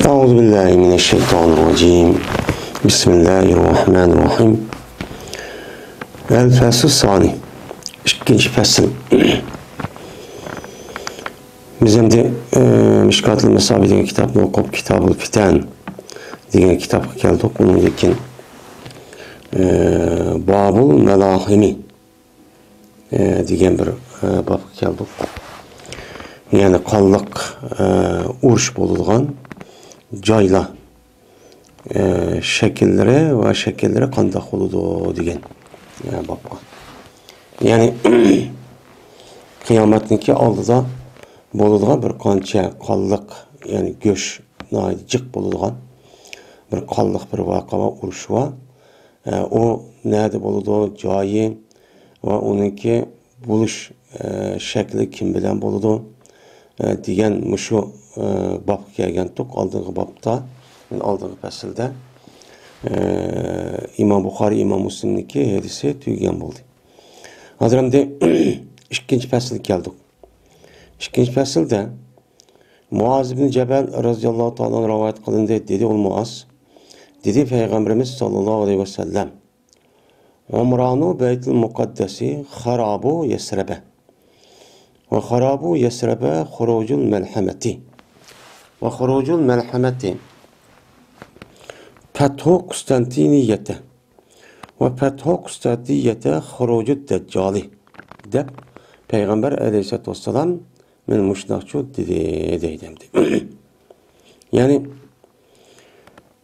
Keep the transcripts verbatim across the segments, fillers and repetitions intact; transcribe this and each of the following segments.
أعوذ بالله من الشيطان الرجيم. بسم الله الرحمن الرحيم. الفصل الثاني. ئىككىنچى پەسىل. بىز ئەمدى، ئە، مىشكاتۇل مەسابىھ دېگەن كىتابنى ئوقۇپ، كىتابۇل فىتەن دېگەن كىتابقا كەلدۇق. ئۇنىڭدىن كېيىن، ئە، بابۇل مالاھىمى، ئە، دېگەن بىر، ئە، بابقا كەلدۇق. يەنى قانلىق، ئە، ئۇرۇش بولىدىغان جايلار، ئە، شەكىللىرى ۋە شەكىللىرى قانداق بولىدۇ دېگەن، ئە، بابقا. يەنى قىيامەتنىڭكى ئالدىدا بولىدىغان بىر قانچە قانلىق، يەنى گۆش ناھايىتى جىق بولىدىغان بىر قانلىق بىر ۋەقە ۋە ئۇرۇش بار. ئە، ئۇ نەدە بولىدۇ، جايى ۋە ئۇنىڭكى بولۇش، ئە، شەكلى كىم بىلەن بولىدۇ، ئە، دېگەن مۇشۇ، ئە، بابقا كەلگەنتۇق، ئالدىنقى بابتا، يەنى ئالدىنقى پەسىلدە، ئە، ئىمام بۇخارىي، ئىمام مۇسلىمنىڭكى ھەدىسى تۈگىگەن بولدى. ھازىر ئەمدى ئىككىنچى پەسىلگە كەلدۇق. ئىككىنچى پەسىلدە مۇئاز ئىبن جەبەل رەزىياللاھۇ تائالا ئەنھۇ رىۋايەت قىلىندى، دېدى ئۇ مۇئاز، دېدى پەيغەمبىرىمىز ساللاللاھۇ ئەلەيھى ۋەسەللەم، «عمران بيت المقدس خراب يثرب، وخراب يثرب خروج الملحمة، وخروج الملحمة فتح قسطنطينية، وفتح قسطنطينية خروج الدجال» دەپ، پەيغەمبەر ئەلەيھىسسالاتۇ ۋەسسالام مانا مۇشۇنداقچۇ دېدى، دەيدۇ ئەمدى. يەنى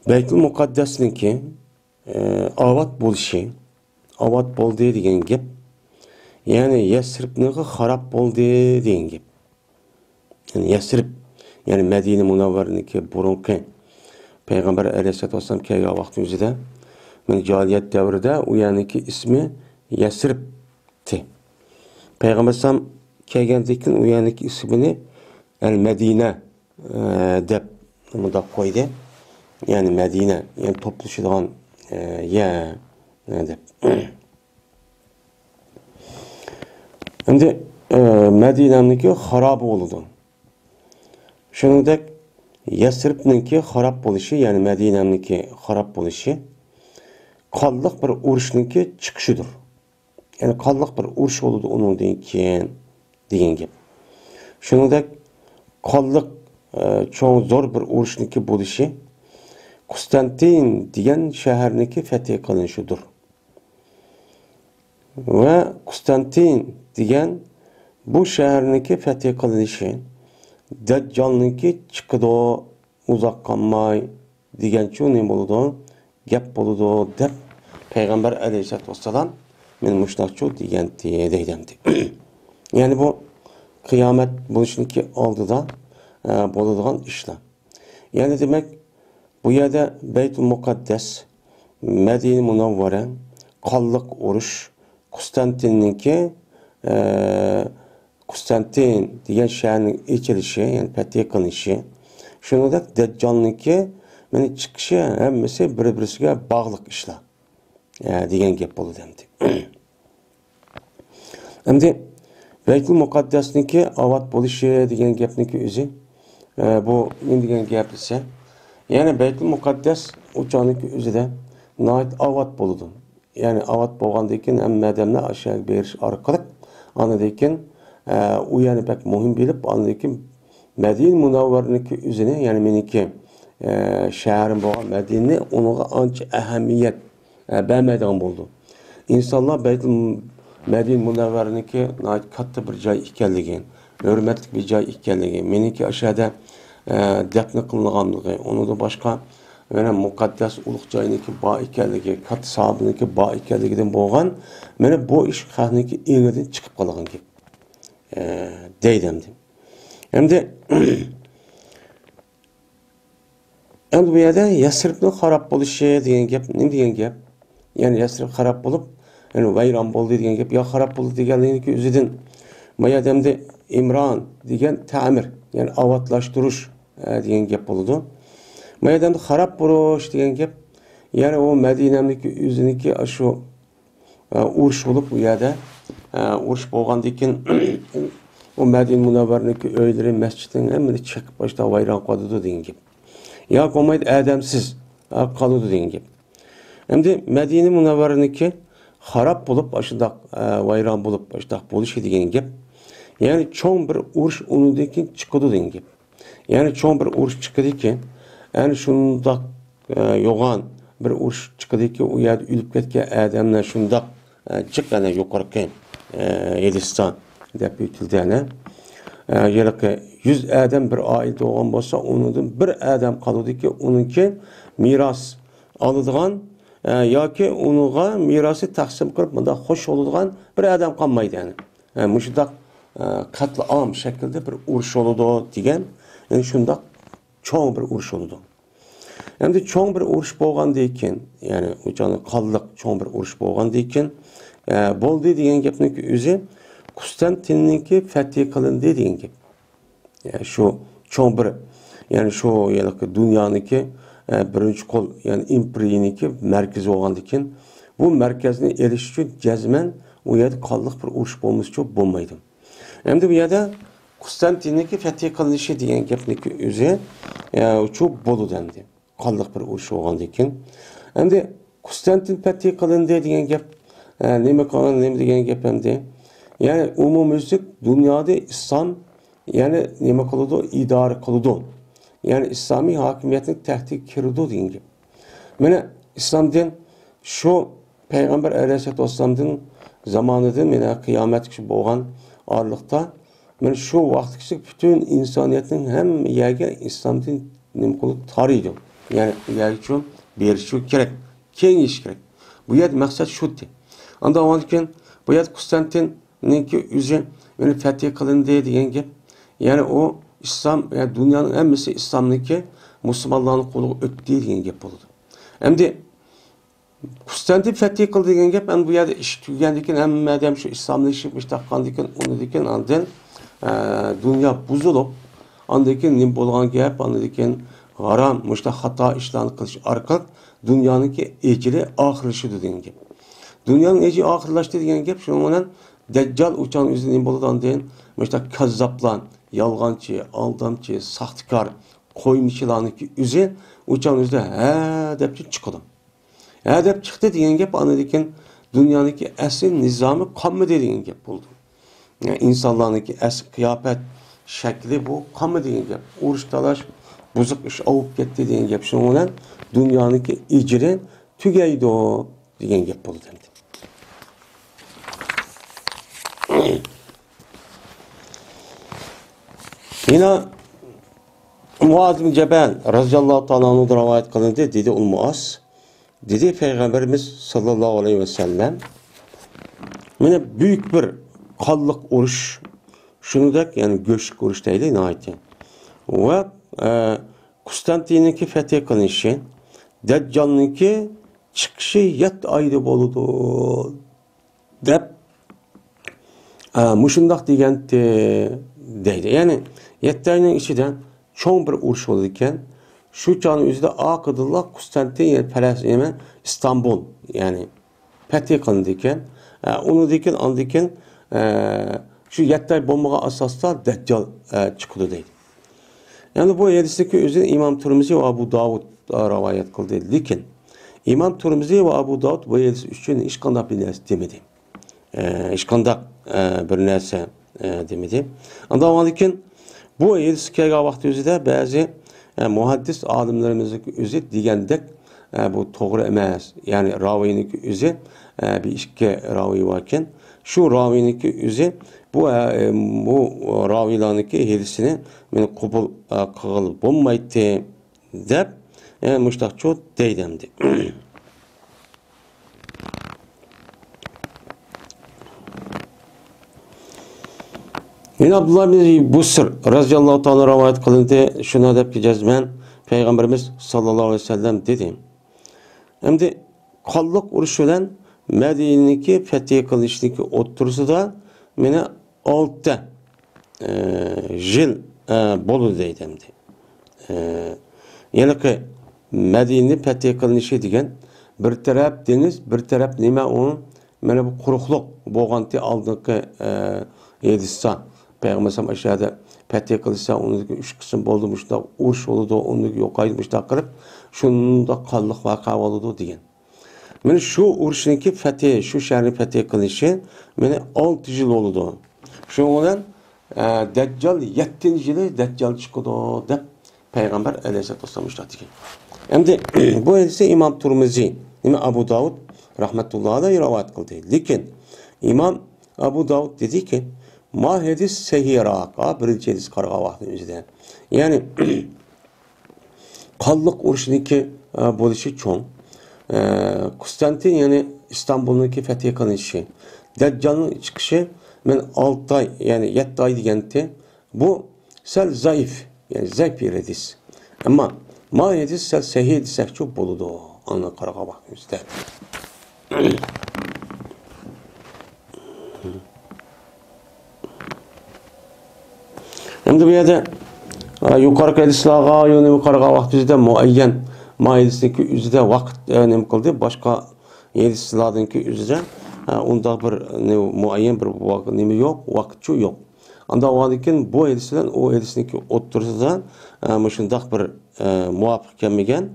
بەيتۇل مۇقەددەسنىڭكى، ئە، ئاۋات بولۇشى، ئاۋات بولدى دېگەن گەپ. يەنى يەسرىبنىڭكى خاراب بولدى دېگەن گەپ. يەنى يەسرىب، يەنى مەدىنە مۇنەۋۋەرىنىڭكى بۇرۇنقى پەيغەمبەر ئەلەيھىسسالاتۇ ۋەسسالام كەلگەن ۋاقتى ئۆزىدە، مانا جاھىلىيەت دەۋرىدە ئۇ يەرنىڭكى ئىسمى يەسرىبتى. پەيغەمبەر ئەلەيھىسسالام كەلگەندىن كېيىن ئۇ يەرنىڭكى ئىسمىنى ئەل مەدىنە، ئە، دەپ مۇنداق قويدى. يەنى مەدىنە، يەنى توپلىشىدىغان، ئە، يەر، ئە، دەپ. ئەمدى، ئە، مەدىنەنىڭكى خارابى بولىدۇ. شۇنىڭدەك يەسرىبنىڭكى خاراب بولۇشى، يەنى مەدىنەنىڭكى خاراب بولۇشى قانلىق بىر ئۇرۇشنىڭكى چىقىشىدۇر. يەنى قانلىق بىر ئۇرۇش بولىدۇ ئۇنىڭدىن كېيىن دېگەن گەپ. شۇنىڭدەك قانلىق، ئە، چوڭ زور بىر ئۇرۇشنىڭكى بولۇشى قۇستانتىن دېگەن شەھەرنىڭكى فەتھى قىلىنىشىدۇر. ۋە قۇستانتىن دېگەن بۇ شەھەرنىڭكى فەتھى قىلىنىشى، دەججالنىڭكى چىقىدۇ، ئۇزاق قالماي دېگەنچۇ نېمە بولىدۇ؟ گەپ بولىدۇ دەپ پەيغەمبەر ئەلەيھىسسالاتۇ ۋەسسالام مانا مۇشۇنداقچۇ دېگەنتى دەيدۇ ئەمدى. يەنى بۇ قىيامەت بولۇشنىڭكى ئالدىدا، ئە، بولىدىغان ئىشلار. يەنى دېمەك، بۇ يەردە بەيتۇل مۇقەددەس، مەدىنە مۇنەۋۋەرە، قانلىق ئۇرۇش، قۇستانتىننىڭكى، ئە، قۇستانتىن دېگەن شەھەرنىڭ ئېچىلىشى، يەنى پەتھى قىلىنىشى، شۇنىڭدەك دەججالنىڭكى مانا چىقىشى، ھەممىسى بىر-بىرسىگە باغلىق ئىشلار، ئە، دېگەن گەپ بولىدۇ ئەمدى. ئەمدى بەيتۇل مۇقەددەسنىڭكى ئاۋات بولۇشى دېگەن گەپنىڭكى ئۆزى، ئە، بۇ نېمە دېگەن گەپ دېسە، يەنى بەيتۇل مۇقەددەس ئۇ چاغنىڭكى ئۆزىدە ناھايىتى ئاۋات بولىدۇ. يەنى ئاۋات بولغاندىن كېيىن ھەممە ئادەملەر ئاشۇ يەرگە بېرىش ئارقىلىق، ئاندىن كېيىن، ئە، ئۇ يەرنى بەك مۇھىم بىلىپ، ئاندىن كېيىن مەدىنە مۇنەۋۋەرىنىڭكى ئۆزىنى، يەنى مېنىڭكى، ئە، شەھىرىم بولغان مەدىنىنى ئۇنىڭغا ئانچە ئەھمىيەت، ئە، بەرمەيدىغان بولىدۇ. ئىنسانلار بەيتۇل مەدىنە مۇنەۋۋەرىنىڭكى ناھايىتى كاتتا بىر جاي ئىكەنلىكى، ھۆرمەتلىك بىر جاي ئىكەنلىكى، مېنىڭكى ئاشۇ يەردە، ئە، دەپنە قىلىنغانلىقى، ئۇنىڭدىن باشقا يەنە مۇقەددەس ئۇلۇغ جاينىڭكى بار ئىكەنلىكى، كاتتا ساھابىنىڭكى بار ئىكەنلىكىدىن بولغان، مانا بۇ ئىش خەقنىڭكى ئېڭىدىن چىقىپ قالغان گەپ، ئە، دەيدۇ ئەمدى. ئەمدى، ئەمدى بۇ يەردە يەسرىبنىڭ خاراب بولۇشى دېگەن گەپ، نېمە دېگەن گەپ؟ يەنى يەسرىب خاراب بولۇپ، يەنى ۋەيران بولدى دېگەن گەپ. يا خاراب بولدى دېگەنلىكى ئۆزىدىن، بۇ يەردە ئەمدى ئىمران دېگەن تەمىر، يەنى ئاۋاتلاشتۇرۇش، ئە، دېگەن گەپ بولىدۇ. بۇ يەردە ئەمدى خاراب بولۇش دېگەن گەپ، يەنى ئۇ مەدىنەمدىكى ئۆزىنىڭكى ئاشۇ، ئە، ئۇرۇش بولۇپ، ئۇ يەردە، ئە، ئۇرۇش بولغاندىن كېيىن، ئۇ مەدىنە مۇنەۋۋەرىنىڭكى ئۆيلىرى، مەسچىتىنىڭ ھەممىنى چېقىپ، باشتا ۋەيران قىلىۋاتىدۇ دېگەن گەپ. ياكى بولمايدۇ ئادەمسىز، ھە، قالىدۇ دېگەن گەپ. ئەمدى مەدىنە مۇنەۋۋەرىنىڭكى خاراب بولۇپ، ئاشۇنداق، ئە، ۋەيران بولۇپ، ئاشۇنداق بولۇشى دېگەن گەپ. يەنى چوڭ بىر ئۇرۇش ئۇنىڭدىن كېيىن چىقىدۇ دېگەن گەپ. يەنى چوڭ بىر ئۇرۇش چىقىدىكەن، ئەنە شۇنداق، ئە، يوغان بىر ئۇرۇش چىقىدىكەن، ئۇ يەردە ئۆلۈپ كەتكەن ئادەملەر شۇنداق، ئە، جىق، ئەنە يۇقىرىقى، ئە، ھېدىستا دەپ ئۆتۈلدى، ئەنە. ئە، ھېلىقى يۈز ئادەم بىر ئائىلىدە بولغان بولسا، ئۇنىڭدىن بىر ئادەم قالىدىكەن، ئۇنىڭكى مىراس ئالىدىغان، ئە، ياكى ئۇنىڭغا مىراسى تەقسىم قىلىپ، مۇنداق خوش بولىدىغان بىر ئادەم قالمايدۇ، ئەنە. ئە، مۇشۇنداق، ئە، قەتلىئام شەكلىدە بىر ئۇرۇش بولىدۇ دېگەن، يەنى شۇنداق چوڭ بىر ئۇرۇش بولىدۇ. ئەمدى چوڭ بىر ئۇرۇش بولغاندىن كېيىن، يەنى ئۇ چاغدا قانلىق چوڭ بىر ئۇرۇش بولغاندىن كېيىن، ئە، بولدى دېگەن گەپنىڭكى ئۆزى قۇستانتىننىڭكى فەتھى قىلىندى دېگەن گەپ. يەنى شۇ چوڭ بىر، يەنى شۇ ھېلىقى دۇنيانىڭكى، ئە، بىرىنچى قول، يەنى ئىمپېرىيىنىڭكى مەركىزى بولغاندىن كېيىن، بۇ مەركەزنى ئېلىش ئۈچۈن جەزمەن ئۇ يەردە قانلىق بىر ئۇرۇش بولمىسىچۇ بولمايدۇ. ئەمدى بۇ يەردە قۇستانتىننىڭكى فەتھى قىلىنىشى دېگەن گەپنىڭكى ئۆزى، ئە، شۇ بولىدۇ ئەمدى. قانلىق بىر ئۇرۇش بولغاندىن كېيىن. ئەمدى قۇستانتىن فەتھى قىلىندى دېگەن گەپ، ئە، نېمە قىلغان، نېمە دېگەن گەپ ئەمدى؟ يەنى ئومۇميۈزلۈك دۇنيادا ئىسلام، يەنى نېمە قىلىدۇ؟ ئىدارە قىلىدۇ. يەنى ئىسلامىي ھاكىمىيەتنىڭ تەختىگە كىرىدۇ دېگەن گەپ. مانا ئىسلام دىن شۇ پەيغەمبەر ئەلەيھىسسالاتۇ ۋەسسالامدىن زامانىدىن مانا قىيامەتكىچە بولغان ئارىلىقتا، مانا شۇ ۋاقىتقىچە پۈتۈن ئىنسانىيەتنىڭ ھەممە يەرگە ئىسلام دىنى نېمە قىلىپ تارىيدۇ. يەنى ئۇ يەرگىچۇ بېرىشى كېرەك، كېڭىيىشى كېرەك. بۇ يەردە مەقسەت شۇ ئىدى. ئاندىن ئاندىن كېيىن بۇ يەردە قۇستانتىننىڭكى ئۆزى مانا فەتھى قىلىندى دېگەن گەپ. يەنى ئۇ ئىسلام، يەنى دۇنيانىڭ ھەممىسى ئىسلامنىڭكى، مۇسۇلمانلارنىڭ قولىغا ئۆتتى دېگەن گەپ بولىدۇ. ئەمدى قۇستانتىن فەتھى قىلدى دېگەن گەپ، ئەمدى بۇ يەردە ئىش تۈگىگەندىن كېيىن، ھەممە ئادەم شۇ ئىسلاملىشىپ، مۇشۇنداق قىلغاندىن كېيىن، ئۇنىڭدىن كېيىن ئاندىن، ئە، دۇنيا بۇزۇلۇپ، ئاندىن كېيىن نېمە بولغان گەپ، ئاندىن كېيىن ھارام، مۇشۇنداق خاتا ئىشلارنى قىلىش ئارقىلىق دۇنيانىڭكى ئەجىلى ئاخىرلىشىدۇ دېگەن گەپ. دۇنيانىڭ ئەجىلى ئاخىرلاشتى دېگەن گەپ، شۇنىڭ بىلەن دەججال ئۇچان ئۆزى نېمە بولىدۇ ئاندىن؟ مۇشۇنداق كاززاپلار، يالغانچى، ئالدامچى، ساختىكار، قويمىچىلارنىڭكى ئۆزى ئۇچان ئۆزى ھە دەپ چىقىدۇ. ھە دەپ چىقتى دېگەن گەپ، ئاندىن كېيىن دۇنيانىڭكى ئەسلى نىزامى قالمىدى دېگەن گەپ بولىدۇ. يەنى ئىنسانلارنىڭكى ئەسلى قىياپەت شەكلى بۇ قالمىدى دېگەن گەپ. ئۇرۇش تالاش، بۇزۇق ئىش ئاۋۇپ كەتتى دېگەن گەپ. شۇنىڭ بىلەن دۇنيانىڭكى ئەجىلى تۈگەيدۇ دېگەن گەپ بولىدۇ ئەمدى. يەنە مۇئاز بىن جەبەل رەزىياللاھۇ تائالا ئەنھۇدىن رىۋايەت قىلىندى، دېدى ئۇ مۇئاز، دېدى پەيغەمبىرىمىز ساللاللاھۇ ئەلەيھى ۋەسەللەم، مانا بۈيۈك بىر قانلىق ئۇرۇش، شۇنىڭدەك، يەنى گۆشلۈك ئۇرۇش دەيلى ناھايىتى. ۋە، ئە، قۇستانتىننىڭكى فەتھى قىلىنىشى، دەججالنىڭكى چىقىشى يەتتە ئايدا بولىدۇ، دەپ، ئە، مۇشۇنداق دېگەنتى، دەيدۇ. يەنى يەتتە ئاينىڭ ئىچىدە چوڭ بىر ئۇرۇش بولىدىكەن. شۇ چاغنىڭ ئۆزىدە ئارقىدىنلا قۇستانتىن، يەنى پەلەس-، نېمە، ئىستانبۇل، يەنى پەتھى قىلىنىدىكەن. ئە، ئۇنىڭدىن كېيىن، ئاندىن كېيىن، ئە، شۇ يەتتە ئاي بولمىغان ئاساستا دەججال، ئە، چىقىدۇ دەيدۇ. يەنى بۇ ھەدىسنىڭكى ئۆزىنى ئىمام تۇرمۇزى ۋە ئەبۇ داۋۇد، ئە، رىۋايەت قىلدى. لېكىن ئىمام تۇرمۇزى ۋە ئەبۇ داۋۇد بۇ ھەدىس ئۈچۈن ھېچقانداق بىر نەرسە دېمىدى. ئە، ھېچقانداق، ئە، بىر نەرسە، ئە، دېمىدى. ئاندىن كېيىن بۇ ھەدىس كەلگەن ۋاقتى ئۆزىدە بەزى، ئە، مۇھەددىس ئالىملىرىمىزنىڭ ئۆزى دېگەندەك، ئە، بۇ توغرا ئەمەس. يەنى راۋىينىڭكى ئۆزى، ئە، بىر ئىككى راۋىي باركەن. شۇ راۋىينىڭكى ئۆزى بۇ، ئە، بۇ راۋىيلارنىڭكى ھەدىسىنى مەن قوبۇل، ئە، قىلغىلى بولمايتتى، دەپ، ئە، مۇشتاقچۇ دەيدۇ ئەمدى. يەنە ئابدۇللا ئىبن بۇسر رەزىياللاھۇ تائالا رىۋايەت قىلىندى، شۇنى دەپكى جەزمەن پەيغەمبىرىمىز ساللاللاھۇ ئەلەيھى ۋەسەللەم دېدى. ئەمدى قانلىق ئۇرۇش بىلەن مەدىنىنىڭكى فەتھى قىلىنىشىنىڭكى ئوتتۇرىسىدا مانا ئالتە، ئە، يىل، ئە، بولىدۇ دەيدۇ ئەمدى. ئە، يەنىكى مەدىنىنى پەتھى قىلىنىشى دېگەن بىر تەرەپ دېڭىز، بىر تەرەپ نېمە ئۇ؟ مانا بۇ قۇرۇقلۇق بولغانتى ئالدىنقى، ئە، ھەدىستە پەيغەمبەر ئەلەيھىسسالام ئاشۇ يەردە پەتھى قىلسا، ئۇنىڭدىكى ئۈچ قىسىم بولىدۇ، مۇشۇنداق ئۇرۇش بولىدۇ، ئۇنىڭدىكى يوقايدۇ، مۇشۇنداق قىلىپ، شۇنداق قانلىق ۋەقە بولىدۇ دېگەن. مانا شۇ ئۇرۇشنىڭكى پەتھى، شۇ شەھەرنىڭ پەتھى قىلىنىشى مانا ئالتە يىل بولىدۇ. شۇنىڭ بىلەن، ئە، دەججال يەتتىنچى يىلى دەججال چىقىدۇ دەپ پەيغەمبەر ئەلەيھىسسالاتۇ ۋەسسالام مۇشۇنداق دېگەن. ئەمدى بۇ ھەدىسنى ئىمام تۇرمۇزى، ئىمام ئەبۇ داۋۇد رەھمەتۇللاھى ئەلەيھى رىۋايەت قىلدى. لېكىن ئىمام ئەبۇ داۋۇد دېدىكى، ما ھەدىس سەھىھراق، ھە، بىرىنچى ھەدىسكە قارىغان ۋاقىتنىڭ ئۆزىدە. يەنى، قانلىق ئۇرۇشنىڭكى، ئە، بولۇشى چوڭ. ئە، قۇستانتىن، يەنى ئىستانبۇلنىڭكى پەتھى قىلىنىشى، دەججالنىڭ چىقىشى، مەن ئالتە ئاي، يەنى يەتتە ئاي دېگەنتى. بۇ سەل زەئىپ، يەنى زەئىپ بىر ھەدىس. ئەمما ما ھەدىس سەل سەھىھ دېسەكچۇ بولىدۇ. ئاندىن قارىغان ۋاقتىمىزدا. ئەمدى بۇ يەردە، ئە، يۇقىرىقى ھەدىسلارغا يەنە قارىغان ۋاقتىمىزدا مۇئەييەن، ما ھەدىسنىڭكى ئۆزىدە ۋاقىت، ئە، نېمە قىلدى؟ باشقا ھەدىسلاردىنكى ئۆزىدە، ئە، ئۇنداق بىر، نېمە، مۇئەييەن بىر ۋاق-، نېمە يوق، ۋاقىتچۇ يوق. ئانداق بولغاندىن كېيىن بۇ ھەدىس بىلەن ئۇ ھەدىسنىڭكى ئوتتۇرىسىدا، ئە، مۇشۇنداق بىر، ئە، مۇۋاپىق كەلمىگەن،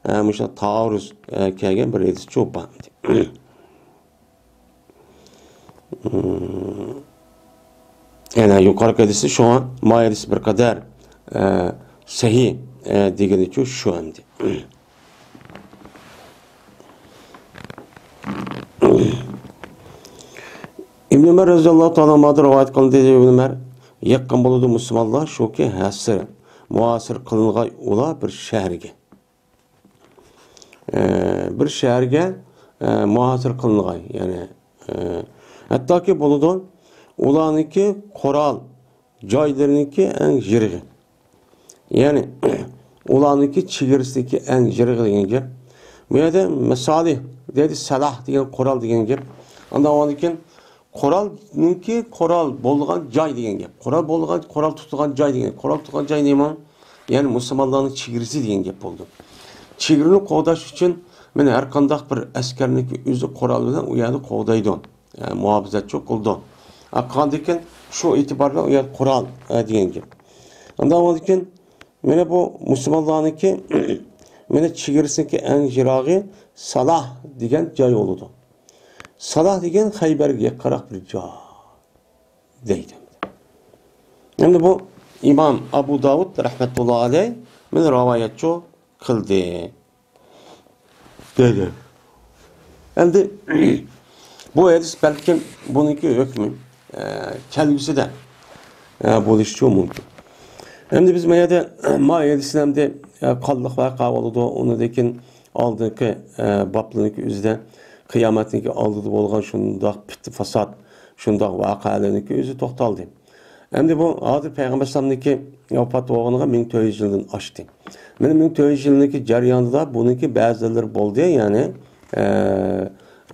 ئە، مۇشۇنداق تائارۇز، ئە، كەلگەن بىر ھەدىسچۇ بار. يەنە يۇقىرىقى ھەدىسى شۇڭا ما ھەدىس بىر قەدەر، ئە، سەھىھ، ئە، دېگىنىچۇ شۇ ئەمدى. ئىبن ئۆمەر رەزىياللاھۇ تائالا ئەنھۇدىن رىۋايەت قىلىندى، دېدى ئىبن ئۆمەر، يېقىن بولىدۇ مۇسۇلمانلار شۇكى، ھەسىر، مۇھاسىرە قىلىنغاي ئۇلار بىر شەھەرگە. ئە، بىر شەھەرگە، ئە، مۇھاسىرە قىلىنغاي، يەنى، ئە، ھەتتاكى بولىدۇ، ئۇلارنىڭكى قورال جايلىرىنىڭكى ئەڭ يىرىغى. يەنى، ئۇلارنىڭكى چېگرىسىدىكى ئەڭ يىرىغى دېگەن گەپ. بۇ يەردە مىسالى دەيدۇ، سالاھ دېگەن قورال دېگەن گەپ. ئاندىن ئاندىن كېيىن قورالنىڭكى قورال بولىدىغان جاي دېگەن گەپ. قورال بولىدىغان، قورال تۇتىدىغان جاي دېگەن. قورال تۇتىدىغان جاي نېمە؟ يەنى مۇسۇلمانلارنىڭ چېگرىسى دېگەن گەپ بولىدۇ. چېگرىنى قوغداش ئۈچۈن مانا ھەر قانداق بىر ئەسكەرنىڭكى ئۆزى قورال بىلەن ئۇ يەرنى قوغدايدۇ. ئە، مۇھاپىزەتچىلىك قىلىدۇ. ئە، قىلغاندىن كېيىن شۇ ئېتىبار بىلەن ئۇ يەر قورال، ئە، دېگەن گەپ. ئاندىن ئاندىن كېيىن مانا بۇ مۇسۇلمانلارنىڭكى، مانا چېگرىسىنىڭكى ئەڭ يىراقى سالاھ دېگەن جاي بولىدۇ. سالاھ دېگەن خەيبەرگە يېقىنراق بىر جاي دەيدۇ. ئەمدى بۇ ئىمام ئەبۇ داۋۇد رەھمەتۇللا ئەلەيھ مانا رىۋايەتچۇ قىلدى. دەيدۇ. ئەمدى بۇ ھەدىس بەلكىم بۇنىڭكى ھۆكمى، ئە، كەلگۈسىدە، ئە، بولۇشىچۇ مۇمكىن. ئەمدى بىز ما يەردە ما ھەدىسنى ئەمدى، ئە، قانلىق ۋەقە بولىدۇ، ئۇنىڭدىن كېيىن ئالدىنقى، ئە، بابلىرىنىڭكى ئۆزىدە قىيامەتنىڭكى ئالدىدا بولغان شۇنداق پىتنە-پاسات، شۇنداق ۋەقەلەرنىڭكى ئۆزى توختالدى. ئەمدى بۇ ھازىر پەيغەمبەر ئەلەيھىسسالامنىڭكى ۋاپات بولغىنىغا مىڭ تۆت يۈز يىلدىن ئاشتى. مانا مىڭ تۆت يۈز يىلنىڭكى جەريانىدا بۇنىڭكى بەزىلىرى بولدى، يەنى، ئە،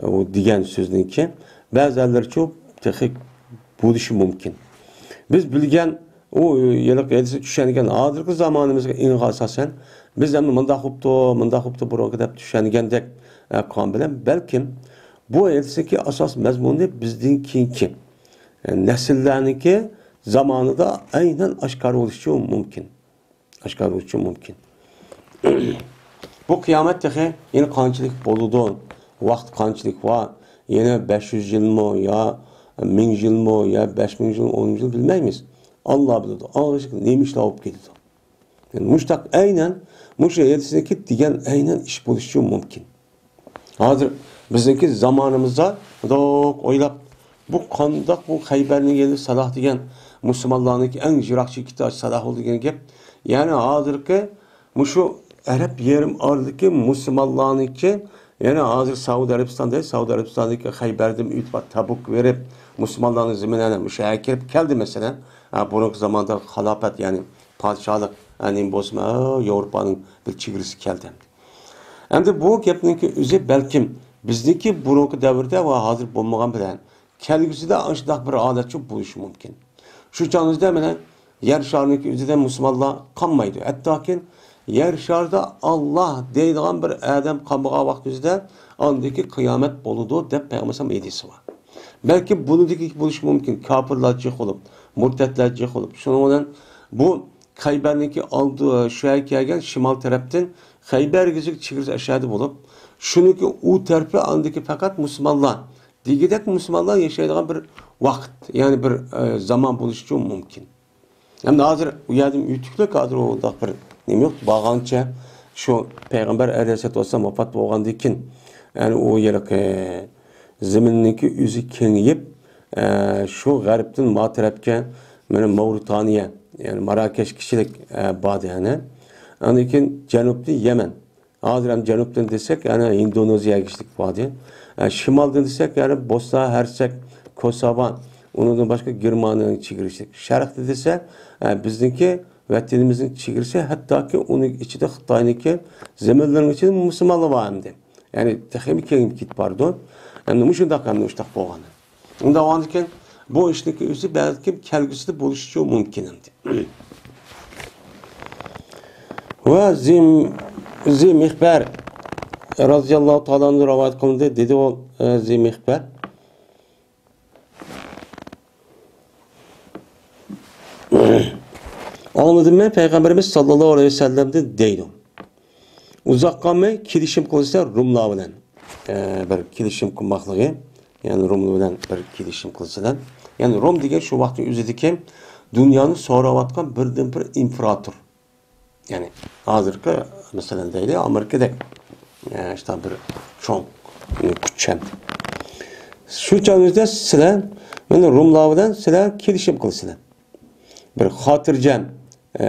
ئۇ دېگەن سۆزنىڭكى بەزىلىرىچۇ تېخى بولۇشى مۇمكىن. بىز بىلگەن ئۇ ھېلىقى ھەدىسكە چۈشەنگەن ھازىرقى زامانىمىزغا ئېڭىغا ئاساسەن، بىز ئەمدى مۇنداق بوپتۇ، مۇنداق بوپتۇ بۇرۇنقى دەپ چۈشەنگەندەك، ئە، قىلغان بىلەن بەلكىم بۇ ھەدىسنىڭكى ئاساس مەزمۇنى بىزدىن كېيىنكى، ئە، نەسىللەرنىڭكى زامانىدا ئەينەن ئاشكارا بولۇشى مۇمكىن. ئاشكارا بولۇشى مۇمكىن. بۇ قىيامەت تېخى يەنە قانچىلىك بولىدۇ؟ ۋاقتى قانچىلىك بار؟ يەنە بەش يۈز يىلمۇ يا مىڭ يىلمۇ يا بەش مىڭ يىل، ئون يىل بىلمەيمىز. ئاللا بىلىدۇ. ئاڭغىچە نېمە ئىشلار بولۇپ كېتىدۇ؟ يەنى مۇشتاق ئەينەن، مۇشۇ ھەدىسنىڭكى دېگەن ئەينەن ئىش بولۇشى مۇمكىن. ھازىر بىزنىڭكى زامانىمىزدا مۇنداق ئويلاپ، بۇ قانداق بۇ خەيبەرنىڭ يېرى سالاھ دېگەن مۇسۇلمانلارنىڭكى ئەڭ يىراقچە كېتىش سالاھ بولىدىغان گەپ. يەنى ھازىرقى مۇشۇ ئەرەب يېرىم ئارىلىقى مۇسۇلمانلارنىڭكى، يەنى ھازىر سەئۇدى ئەرەبىستان دەيدۇ، سەئۇدى ئەرەبىستاندىكى خەيبەردىن ئۆتۈپ تەبۇك بېرىپ، مۇسۇلمانلارنىڭ زېمىنىنى مۇشۇ يەرگە كېلىپ كەلدى مەسىلەن. ھە، بۇرۇنقى زاماندا خىلاپەت، يەنى پادىشاھلىق، ھە، نېمە بولسىمۇ، ھە، ياۋروپانىڭ بىر چېگرىسىگە كەلدى. ئەمدى بۇ گەپنىڭكى ئۆزى بەلكىم بىزنىڭكى بۇرۇنقى دەۋردە ۋە ھازىر بولمىغان بىلەن كەلگۈسىدە ئاشۇنداق بىر ھالەتچۇ بولۇشى مۇمكىن. شۇ چاغىمىزدا مانا يەر شارىنىڭكى ئۆزىدە مۇسۇلمانلار قالمايدۇ. ھەتتاكى يەر شارىدا ئاللا دەيدىغان بىر ئادەم قالمىغان ۋاقتىمىزدا ئاندىكى قىيامەت بولىدۇ دەپ پەيغەمبەر ئەلەيھىسسالام ھەدىسى بار. بەلكى بۇنىڭدىكى بولۇشى مۇمكىن. كاپىرلار جىق بولۇپ، مۇرتەتلەر جىق بولۇپ. شۇنىڭ بىلەن بۇ خەيبەرنىڭكى ئالدى، شۇ يەرگە كەلگەن شىمال تەرەپتىن خەيبەرگىچە چېگرىسى ئەشەدە بولۇپ، شۇنىڭكى ئۇ تەرىپى ئاندىكى پەقەت مۇسۇلمانلار، دېگۈدەك مۇسۇلمانلار ياشايدىغان بىر ۋاقىت، يەنى بىر، ئە، زامان بولۇشىچۇ مۇمكىن. ئەمدى ھازىر ئۇ يەردىن ئۆتۈكلۈك، ھازىر ئۇنداق بىر نېمە يوق. بارغانچە شۇ پەيغەمبەر ئەلەيھىسسالاتۇ ۋەسسالام ۋاپات بولغاندىن كېيىن، يەنى ئۇ يەرلىك، ئە، زېمىننىڭكى ئۆزى كېڭىيىپ، ئە، شۇ غەربتىن ما تەرەپكە، مانا، ماۋرىتانىيە، يەنى ماراكەشكىچىلىك، ئە، باردى، يەنى. ئاندىن كېيىن جەنۇبتىن يەمەن. ھازىر ھەم جەنۇبتىن دېسەك، يەنى ھىندونېزىيەگىچىلىك باردى. ئە، شىمالدىن دېسەك، يەنى بوسنا، ھەرسەك، كوساۋا، ئۇنىڭدىن باشقا گېرمانىيەنىڭ چېگرىسى. شەرقتە دېسە، ئە، بىزنىڭكى ۋەتىنىمىزنىڭ چېگرىسى، ھەتتاكى ئۇنىڭ ئىچىدە خىتاينىڭكى زېمىنلىرىنىڭ ئىچىدە مۇسۇلمانلار بار ئەمدى. يەنى تېخىمۇ كېڭىيىپ كېتىپ بارىدۇ. ئەمدى مۇشۇنداق، ئەمدى مۇشۇنداق بولغان. ئۇنداق بولغاندىكىن، بۇ ئىشنىڭكى ئۆزى بەلكىم كەلگۈسىدە بولۇشىچۇ مۇمكىن ئەمدى. ۋە زى، زى مىخبەر رازىياللاھۇ تائالا ئەنھۇ رىۋايەت قىلىندى، دېدى ئۇ، ئە، زى مىخبەر. ئاڭلىدىم مەن پەيغەمبىرىمىز ساللاللاھۇ ئەلەيھى ۋەسەللەمدىن دەيدۇ. ئۇزاق قالماي كېلىشىم قىلسا روملار بىلەن، ئە، بىر كېلىشىم قىلماقلىقى، يەنى روملار بىلەن بىر كېلىشىم قىلسىلەر. يەنى روم دېگەن شۇ ۋاقىتنىڭ ئۆزىدىكى دۇنيانى سوراۋاتقان بىردىنبىر ئىمپېراتور. يەنى ھازىرقى، مەسىلەن، دەيلى، ئامېرىكىدەك، ئە، شۇنداق بىر چوڭ، ئە، كۈچ. شۇ چاغدا سىلەر مانا روملار بىلەن سىلەر كېلىشىم قىلسىلەر. بىر خاتىرجەم، ئە،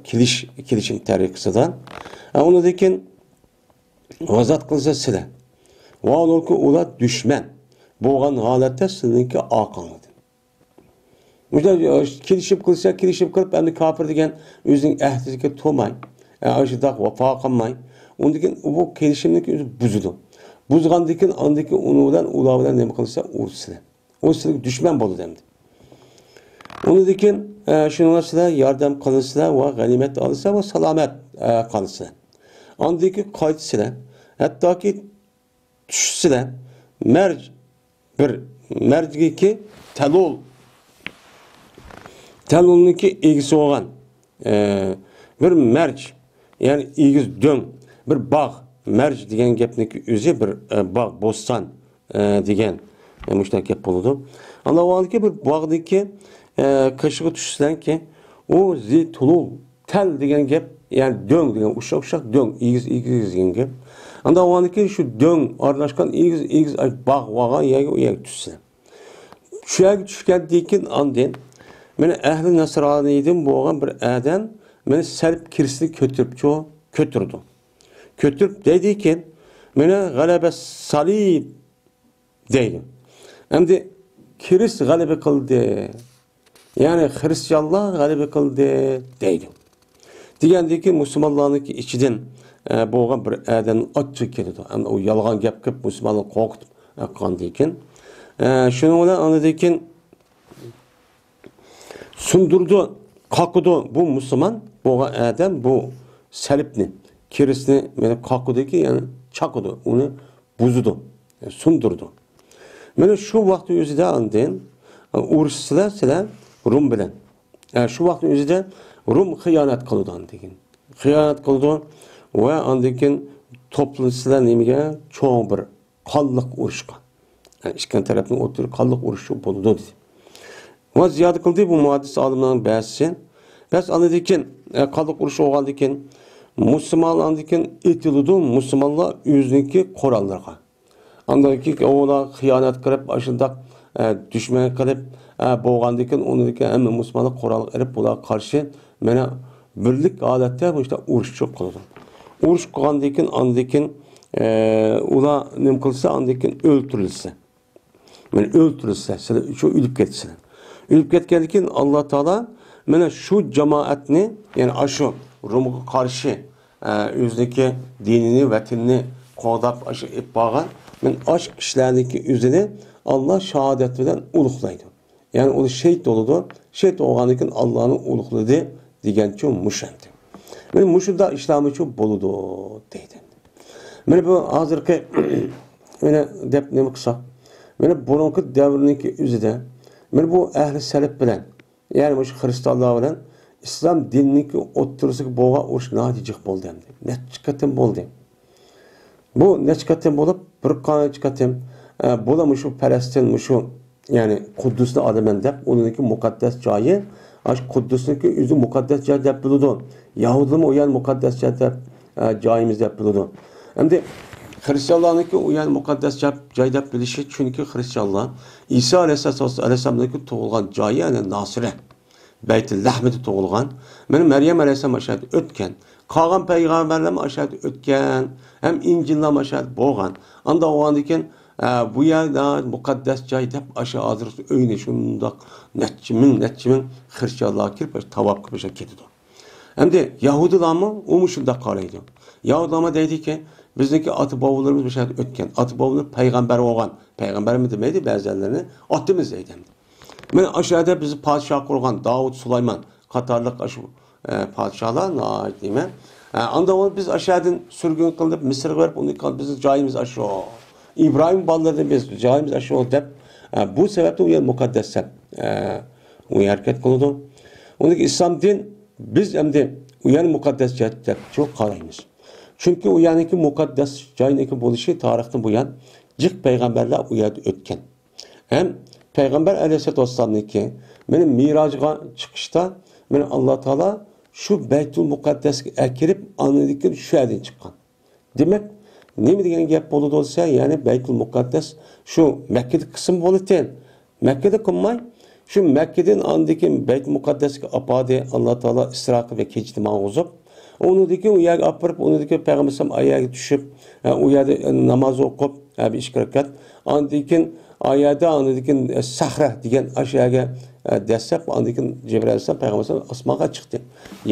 كېلىش-، كېلىشىم تەرىقىسىدا. ئە، ئۇنىڭدىن كېيىن غازات قىلسا سىلەر. ۋاھالەنكى ئۇلار دۈشمەن بولغان ھالەتتە سىلىنىڭكى ئارقاڭلاردىن. مۇشۇنداق، ئە، كېلىشىم قىلسا، كېلىشىم قىلىپ، ئەمدى كاپىر دېگەن ئۆزىنىڭ ئەھدىسىگە تۇرماي، ئە، ئاشۇنداق ۋاپا قىلماي، ئۇندىن كېيىن بۇ كېلىشىمنىڭكى ئۆزى بۇزىدۇ. بۇزغاندىن كېيىن، ئاندىن كېيىن ئۇنىڭ بىلەن، ئۇلار بىلەن نېمە قىلسا، ئۇرۇشىسىلەر. ئۇ سىلەرگە دۈشمەن بولىدۇ ئەمدى. ئۇنىڭدىن كېيىن، ئە، شۇنىڭغا سىلەر ياردەم قىلىسىلەر ۋە غەنىيمەت ئالىسىلەر ۋە سالامەت، ئە، قالىسىلەر. ئاندىن كېيىن قايتىسىلەر. ھەتتاكى چۈشىسىلەر. مەرج، بىر مەرجگىكى تەلۇل. تەلۇلنىڭكى ئىگىسى بولغان، ئە، بىر مەرج، يەنى ئېگىز دۆڭ، بىر باغ. مەرج دېگەن گەپنىڭكى ئۆزى بىر، ئە، باغ، بوستان، ئە، دېگەن، ئە، مۇشۇنداق گەپ بولىدۇ. ئاندىن بىر باغدىكى، ئە، قېشىغا چۈشسەڭكى، ئۇ زى تۇلۇل، تەل دېگەن گەپ، يەنى دۆڭ دېگەن، ئۇششاق، ئۇششاق دۆڭ، ئېگىز، ئېگىز دېگەن گەپ. ئاندىن شۇ دۆڭ ئارىلاشقان ئېگىز، ئېگىز، ئاي، باغ، ۋاغا يەرگە، ئۇ يەرگە چۈشسە. شۇ يەرگە چۈشكەندىن كېيىن ئاندىن، مانا، ئەھلى نەسرانىيدىن بولغان بىر ئادەم، مانا، سەلىپ كىرىستىنى كۆتۈرۈپچۇ، كۆتۈردى. كۆتۈرۈپ دەيدىكەن، مانا، غەلەبە سالىب دەيدۇ. ئەمدى كىرىست غەلىبە قىلدى. يەنى خىرىستىيانلار غەلىبە قىلدى دەيدۇ. دېگەندىكى مۇسۇلمانلارنىڭكى ئىچىدىن، ئە، بولغان بىر ئادەم ئاچچىقى كېلىدۇ. ئەمدى ئۇ يالغان گەپ قىلىپ مۇسۇلمانلارنى قورقۇتۇپ، ئە، قىلغاندىن كېيىن، ئە، شۇنىڭ بىلەن ئاندىن كېيىن سۇندۇرىدۇ، قاقىدۇ بۇ مۇسۇلمان بولغان ئادەم بۇ سەلىپنى، كىرىستنى مانا قاقىدۇكى، يەنى چاقىدۇ، ئۇنى بۇزىدۇ، سۇندۇرىدۇ. مانا شۇ ۋاقىتنىڭ ئۆزىدە ئاندىن ئۇرۇشسىلەر سىلەر روم بىلەن. ئە، شۇ ۋاقىتنىڭ ئۆزىدە روم خىيانەت قىلىدۇ ئاندىن كېيىن. خىيانەت قىلىدۇ ۋە ئاندىن كېيىن توپلىنىسىلەر نېمىگە؟ چوڭ بىر قانلىق ئۇرۇشقا. يەنى ئىككى تەرەپنىڭ ئوتتۇرا قانلىق ئۇرۇشى بولىدۇ دېدى. ۋە زىيادە قىلدى بۇ مۇھەددىس ئالىمنىڭ بەزىسى. بەس ئاندىن كېيىن، ئە، قانلىق ئۇرۇش بولغاندىن كېيىن مۇسۇلمانلار ئاندىن كېيىن ئېتىلىدۇ، مۇسۇلمانلار ئۆزىنىڭكى قوراللىرىغا. ئاندىن كېيىن ئۇلار خىيانەت قىلىپ، ئاشۇنداق، ئە، دۈشمەن قىلىپ، ئە، بولغاندىن كېيىن ئۇنىڭدىكى ھەممە مۇسۇلمانلار قورالغا ئېلىپ، بۇلارغا قارشى مانا بىرلىك ھالەتتە مۇشۇنداق ئۇرۇشچۇ قىلىدۇ. ئۇرۇش قىلغاندىن كېيىن، ئاندىن كېيىن، ئە، ئۇلار نېمە قىلسا، ئاندىن كېيىن ئۆلتۈرۈلسە. مانا ئۆلتۈرۈلسە، سىلەر شۇ ئۆلۈپ كەتسىلەر. ئۆلۈپ كەتكەندىن كېيىن ئاللا تائالا مانا شۇ جامائەتنى، يەنى ئاشۇ رومغا قارشى، ئە، ئۆزىنىڭكى دىنىنى، ۋەتىنىنى قوغداپ، ئاشۇ ئېلىپ بارغان، مانا ئاشۇ كىشىلەرنىڭكى ئۆزىنى ئاللا شاھادەت بىلەن ئۇلۇغلايدۇ. يەنى ئۇلار شېھىت بولىدۇ. شېھىت بولغاندىن كېيىن ئاللانى ئۇلۇغلىدى دېگەنچۇ مۇشۇ ئەمدى. مانا مۇشۇنداق ئىشلارمىچۇ بولىدۇ دەيدۇ. مانا بۇ ھازىرقى، مانا دەپ نېمە قىلساق، مانا بۇرۇنقى دەۋرنىڭكى ئۆزىدە، مانا بۇ ئەھلى سەلەپ بىلەن، يەنى مۇشۇ خىرىستانلار بىلەن ئىسلام دىنىنىڭكى ئوتتۇرىسىغا بولغان ئۇرۇش ناھايىتى جىق بولدى ئەمدى. نەچچە قېتىم بولدى. بۇ نەچچە قېتىم بولۇپ، بىر قانچە قېتىم، ئە، بۇلا مۇشۇ پەلەستىن، مۇشۇ، يەنى قۇددۇسنى ئالىمەن دەپ، ئۇنىڭكى مۇقەددەس جايى، ئاشۇ قۇددۇسنىڭكى ئۆزى مۇقەددەس جاي دەپ بىلىدۇ. يەھۇدىيلارمۇ ئۇ يەرنى مۇقەددەس جاي دەپ، ئە، جايىمىز دەپ بىلىدۇ. ئەمدى خرىستىيانلارنىڭكى ئۇ يەرنى مۇقەددەس جاي، جاي دەپ بىلىشى، چۈنكى خرىستىيانلار ئىسا ئەلەيھىسسالام، ئەلەيھىسسالامنىڭكى تۇغۇلغان جايى، يەنى ناسىرە. بەيتۇل لەھمىدە تۇغۇلغان. مانا مەريەم ئەلەيھىسسالام ئاشۇ يەردە ئۆتكەن. قالغان پەيغەمبەرلەرمۇ ئاشۇ يەردە ئۆتكەن. ھەم ئىنجىللارمۇ ئاشۇ يەردە بولغان. ئاندىن ئۇنىڭدىن كېيىن، ئە، بۇ يەر مۇقەددەس جاي دەپ ئاشۇ ھازىر ئۆينى شۇنداق نەچچە مىڭ، نەچچە مىڭ خرىستىيانلار كىرىپ، ئاشۇ تاۋاپ قىلىپ ئاشۇ كېتىدۇ. ئەمدى يەھۇدىيلارمۇ ئۇمۇ شۇنداق قارايدۇ. يەھۇدىيلارمۇ دەيدىكى، بىزنىڭكى ئاتا-بوۋىلىرىمىز مۇشۇ يەردە ئۆتكەن. ئاتا-بوۋىلىرىمىز پەيغەمبەر بولغان. پەيغەمبەرمۇ دېمەيدۇ، بەزىلەرنى ئاتىمىز دەيدۇ ئەمدى. مانا ئاشۇ يەردە بىزنى پادىشاھ قىلغان داۋۇت، سۇلايمان قاتارلىق ئاشۇ، ئە، پادىشاھلار ناھايىتى نېمە. ئە، ئاندىن بىز ئاشۇ يەردىن سۈرگۈن قىلىنىپ مىسىرغا بېرىپ، ئۇنى بىزنىڭ جايىمىز ئاشۇ. ئىبراھىم بالىلىرىدىن بىز جايىمىز ئاشۇ دەپ، ئە، بۇ سەۋەبتىن ئۇ يەر مۇقەددەس دەپ، ئە، ئۇ ھەرىكەت قىلىدۇ. ئۇنىڭ ئىسلام دىن، بىز ئەمدى ئۇ يەرنى مۇقەددەس جاي دەپ قارايمىز. چۈنكى ئۇ يەرنىڭكى مۇقەددەس جاينىڭكى بولۇشى تارىختىن بۇيان جىق پەيغەمبەرلەر ئۇ يەردە ئۆتكەن. ھەم پەيغەمبەر ئەلەيھىسسالاتۇ ۋەسسالامنىڭكى مانا مىراجغا چىقىشتا مانا ئاللا تائالا شۇ بەيتۇل مۇقەددەسكە ئەكىرىپ، ئاندىن كېيىن شۇ يەردىن چىققان. دېمەك، نېمە دېگەن گەپ بولىدۇ دېسە، يەنى بەيتۇل مۇقەددەس شۇ مەككىدە قىلسىمۇ بولىتتى. مەككىدە قىلماي، شۇ مەككىدىن ئاندىن كېيىن بەيتۇل مۇقەددەسكە ئاپاردى، ئاللا تائالا ئىسرا قىلىپ ۋە كېچىدە ماڭغۇزۇپ، ئۇنىڭدىن كېيىن ئۇ يەرگە ئاپىرىپ، ئۇنىڭدىن كېيىن پەيغەمبەر ئەلەيھىسسالام ئا يەرگە چۈشۈپ، ئە، ئۇ يەردە ناماز ئوقۇپ، ئە، بىر ئىككى رەكەت. ئاندىن كېيىن ئا يەردە، ئاندىن كېيىن، ئە، سەخرە دېگەن ئاشۇ يەرگە، ئە، دەسسەپ، ئاندىن كېيىن جەبرائىل ئەلەيھىسسالام پەيغەمبەر ئەلەيھىسسالام ئاسمانغا چىقتى.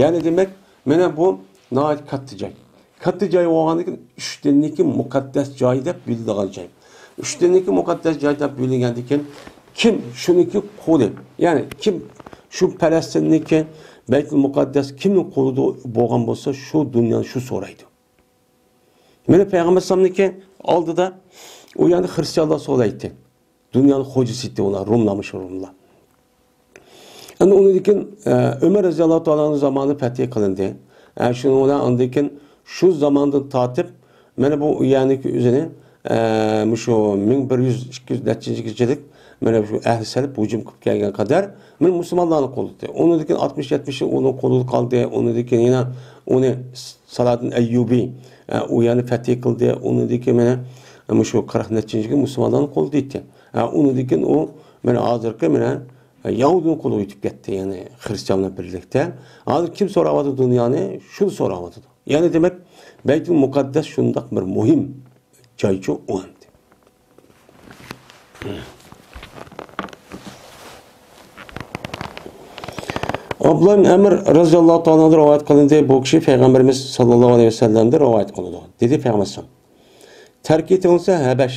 يەنى دېمەك، مانا بۇ ناھايىتى كاتتا جاي. كاتتا جاي بولغاندىن كېيىن، ئۈچ دىننىڭكى مۇقەددەس جايى دەپ بىلىنىدىغان جاي. ئۈچ دىننىڭكى مۇقەددەس جاي دەپ بىلىنگەندىن كېيىن، كىم شۇنىڭكى قۇلى، يەنى كىم شۇ پەلەستىننىڭكى بەيتۇل مۇقەددەس كىمنىڭ قولىدا بولغان بولسا، شۇ دۇنيانى شۇ سورايدۇ. مانا پەيغەمبەر ئەلەيھىسسالامنىڭكى ئالدىدا ئۇ يەردە خرىستىيانلار سورايتتى. دۇنيانىڭ خوجىسى ئىدى ئۇلار، روملارمۇ شۇ روملار. ئەمدى ئۇنىڭدىن كېيىن، ئە، ئۆمەر رەزىياللاھۇ تائالا ئەنھۇ زامانى پەتھى قىلىندى. ئە، شۇنىڭ بىلەن ئاندىن كېيىن شۇ زاماندىن تارتىپ، مانا بۇ يەرنىڭكى ئۆزىنى، ئە، مۇشۇ مىڭ بىر يۈز ئىككى يۈز نەچچىنچى يىلىك، مانا شۇ ئەھلى سەلەپ ھۇجۇم قىلىپ كەلگەن قەدەر، مانا مۇسۇلمانلارنىڭ قولىدا. ئۇنىڭدىن كېيىن ئاتمىش يەتمىش يىل ئۇنىڭ قولىدا قالدى. ئۇنىڭدىن كېيىن يەنە ئۇنى سالادىن ئەييۇبى، ئە، ئۇ يەرنى پەتھى قىلدى. ئۇنىڭدىن كېيىن مانا مۇشۇ قىرىق نەچچىنچى يىلى مۇسۇلمانلارنىڭ قولىدا ئىدى. ئە، ئۇنىڭدىن كېيىن ئۇ مانا ھازىرقى مانا يەھۇدىينىڭ قولىغا ئۆتۈپ كەتتى، يەنى خرىستىيان بىلەن بىرلىكتە. ھازىر كىم سوراۋاتىدۇ دۇنيانى؟ شۇ سوراۋاتىدۇ. يەنى دېمەك، بەيتۇل مۇقەددەس شۇنداق بىر مۇھىم جايچۇ ئۇ ئەمدى. ئابدۇللا ئىبن ئەمر رەزىياللاھۇ تائالا ئەنھۇدىن رىۋايەت قىلىندى. بۇ كىشى پەيغەمبىرىمىز ساللاللاھۇ ئەلەيھى ۋەسەللەمدىن رىۋايەت قىلىدۇ. دېدى پەيغەمبەر ئەلەيھىسسالام، تەرك ئېتىڭلار ھەبەش،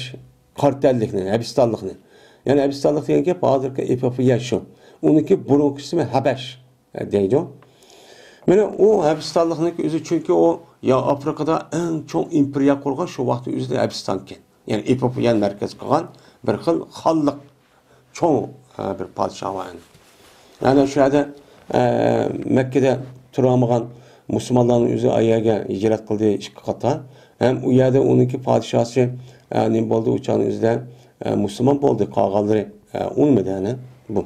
قارا تەنلىكنى، ھەبىستانلىقنى. يەنى ھەبىستانلىق دېگەن گەپ ھازىرقى ئېفىئوپىيە شۇ. ئۇنىڭكى بۇرۇنقى ئىسمى ھەبەش، ئە، دەيدۇ. مانا ئۇ ھەبىستانلىقنىڭكى ئۆزى، چۈنكى ئۇ يا ئافرىقىدا ئەڭ چوڭ ئىمپېرىيە قۇرغان شۇ ۋاقىتتا ئۆزىدە ھەبىستانكەن. يەنى ئېفىئوپىيەنى مەركەز قىلغان بىر خىل خانلىق، چوڭ، ئە، بىر پادىشاھ بار ئەمدى. يەنى شۇ يەردە، ئە، مەككىدە تۇرالمىغان مۇسۇلمانلارنىڭ ئۆزى ئايەرگە ھىجرەت قىلدى ئىككى قاتار. ھەم ئۇ يەردە ئۇنىڭكى پادىشاسى، ئە، نېمە بولدى؟ ئۇ چاغنىڭ ئۆزىدە، ئە، مۇسۇلمان بولدى، قالغانلىرى، ئە، ئۇنىمىدى، يەنى بۇ.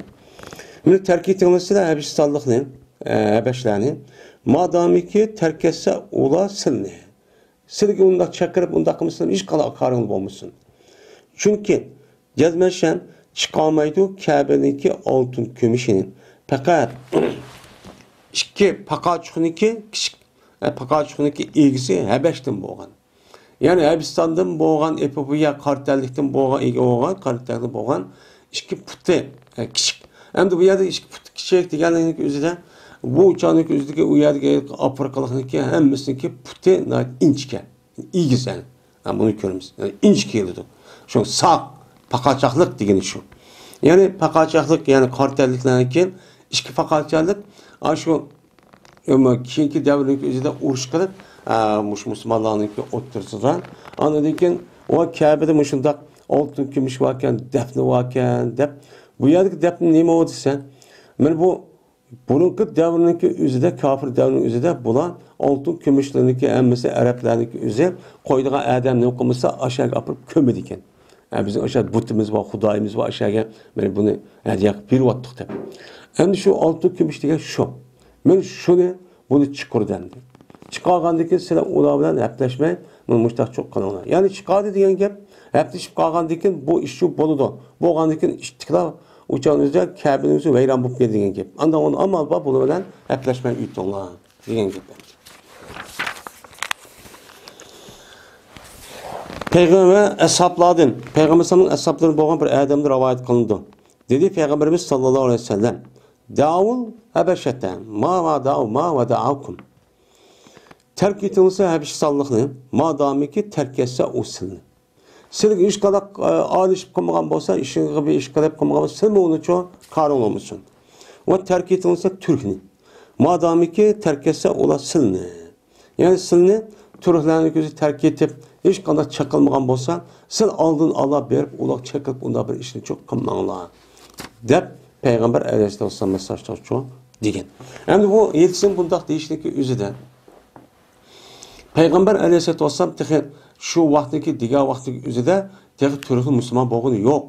مانا تەرك ئېتىڭلار سىلەر ھەبىستانلىقنى، ئە، ھەبەشلەرنى. مادامىكى تەرك ئەتسە ئۇلار سىلنى. سىلىگە ئۇنداق چەكىرىپ، ئۇنداق قىلمىسىلەر، ھېچقانداق كارىڭلار بولمىسۇن. چۈنكى جەزمەشەن چىقارمايدۇ كەبىنىڭكى ئالتۇن كۈمۈشىنى. پەقەت ئىككى پاقاچۇقنىڭكى كىچىك، ئە، پاقاچۇقنىڭكى ئىگىسى ھەبەشتىن بولغان. يەنى ھەبىستاندىن بولغان، ئېپوپىيە قارا تەنلىكتىن بولغان، ئىگە بولغان، قارا تەنلىك بولغان ئىككى پۇتى، ئە، كىچىك. ئەمدى بۇ يەردە ئىككى پۇتى كىچىك دېگەننىڭ ئۆزىدە بۇ ئۇچارنىڭ ئۆزىدىكى ئۇ يەردىكى ئافرىقىلىقنىڭكى ھەممىسىنىڭكى پۇتى ناھايىتى ئىنچىكە. ئېگىز، يەنى. ھە، بۇنى كۆرىمىز. يەنى ئىنچىكە كېلىدۇ. شۇ ساق، پاقاچاقلىق دېگىنى شۇ. يەنى پاقاچاقلىق، يەنى قارا تەنلىكلەرنىڭكى ئىككى پاقاچاقلىق، ئاشۇ، ئەمما كېيىنكى دەۋرنىڭ ئۆزىدە ئۇرۇش قىلىپ، ئە، مۇشۇ مۇسۇلمانلارنىڭكى ئوتتۇرىسىدا. ئاندىن كېيىن، ۋا كەبىدە مۇشۇنداق ئالتۇن كۈمۈش باركەن، دەپنە باركەن دەپ، بۇ يەردىكى دەپنە نېمە ئۇ دېسە، مانا بۇ بۇرۇنقى دەۋرنىڭكى ئۆزىدە، كاپىر دەۋرنىڭ ئۆزىدە بۇلار ئالتۇن كۈمۈشلىرىنىڭكى ھەممىسى ئەرەبلەرنىڭكى ئۆزى قويىدىغان ئادەم نېمە قىلمىسا، ئاشۇ يەرگە ئاپىرىپ كۆمىدىكەن. ھە، بىزنىڭ ئاشۇ بۇتىمىز بار، خۇدايىمىز بار، ئاشۇ يەرگە مانا بۇنى ھەدىيە قىلىپ بېرىۋاتتۇق دەپ. ئەمدى شۇ ئالتۇن كۈمۈش دېگەن شۇ. مەن شۇنى، بۇنى چىقىر دەمدى. چىقارغاندىن كېيىن سىلەر ئۇلار بىلەن ھەپلەشمەي، مانا مۇشتاق چوق قىلىڭلار. يەنى چىقاردى دېگەن گەپ، ھەپلىشىپ قالغاندىن كېيىن بۇ ئىش شۇ بولىدۇ. بولغاندىن كېيىن ئىتتىكلا ئۇچان ئۆزى كەبىنىڭ ئۆزى ۋەيران بولۇپ كېتىدۇ دېگەن گەپ. ئاندىن ئۇنى ئامال بار، بۇنىڭ بىلەن ھەپلەشمەي ئۆتۈڭلار دېگەن گەپ. پەيغەمبەر ئەسھابلاردىن، پەيغەمبەرنىڭ ئەسھابلىرىدىن بولغان بىر ئادەمدىن رىۋايەت قىلىنىدۇ. دېدى پەيغەمبىرىمىز ساللاللاھۇ ئەلەيھى ۋەسەللەم، دەئۇل ھەبەشەتە ما ۋەدەئۇ ما ۋەدەئەكۇم. تەرك ئېتىڭلار ھەبىشىستانلىقنى، مادامىكى تەرك ئەتسە ئۇ سىلنى. سىلگە ھېچقانداق، ئە، ئارىلىشىپ قىلمىغان بولسا، ئىشىڭغا بىر ئىش قىلىپ قىلمىغان بولسا، سىلمۇ ئۇنىچۇ كارىڭ بولمىسۇن. ۋە تەرك ئېتىڭلار تۈركنى. مادامىكى تەرك ئەتسە ئۇلار سىلنى. يەنى سىلنى تۈركلەرنىڭ كۆزى تەرك ئېتىپ، ھېچقانداق چېقىلمىغان بولسا، سىل ئالدىن ئالا بېرىپ، ئۇلار چېقىپ، ئۇنداق بىر ئىشنىچۇ قىلماڭلار، دەپ پەيغەمبەر ئەلەيھىسسالام مەسساجداشچۇ دېگەن. ئەمدى بۇ ھېدىسنىڭ بۇنداق دېيىشنىڭكى ئۆزىدە، پەيغەمبەر ئەلەيھىسسالاتۇ ۋەسسالام تېخى شۇ ۋاقىتتىكى، دېگەن ۋاقىتتىكى ئۆزىدە تېخى تۈركنىڭ مۇسۇلمان بولغىنى يوق.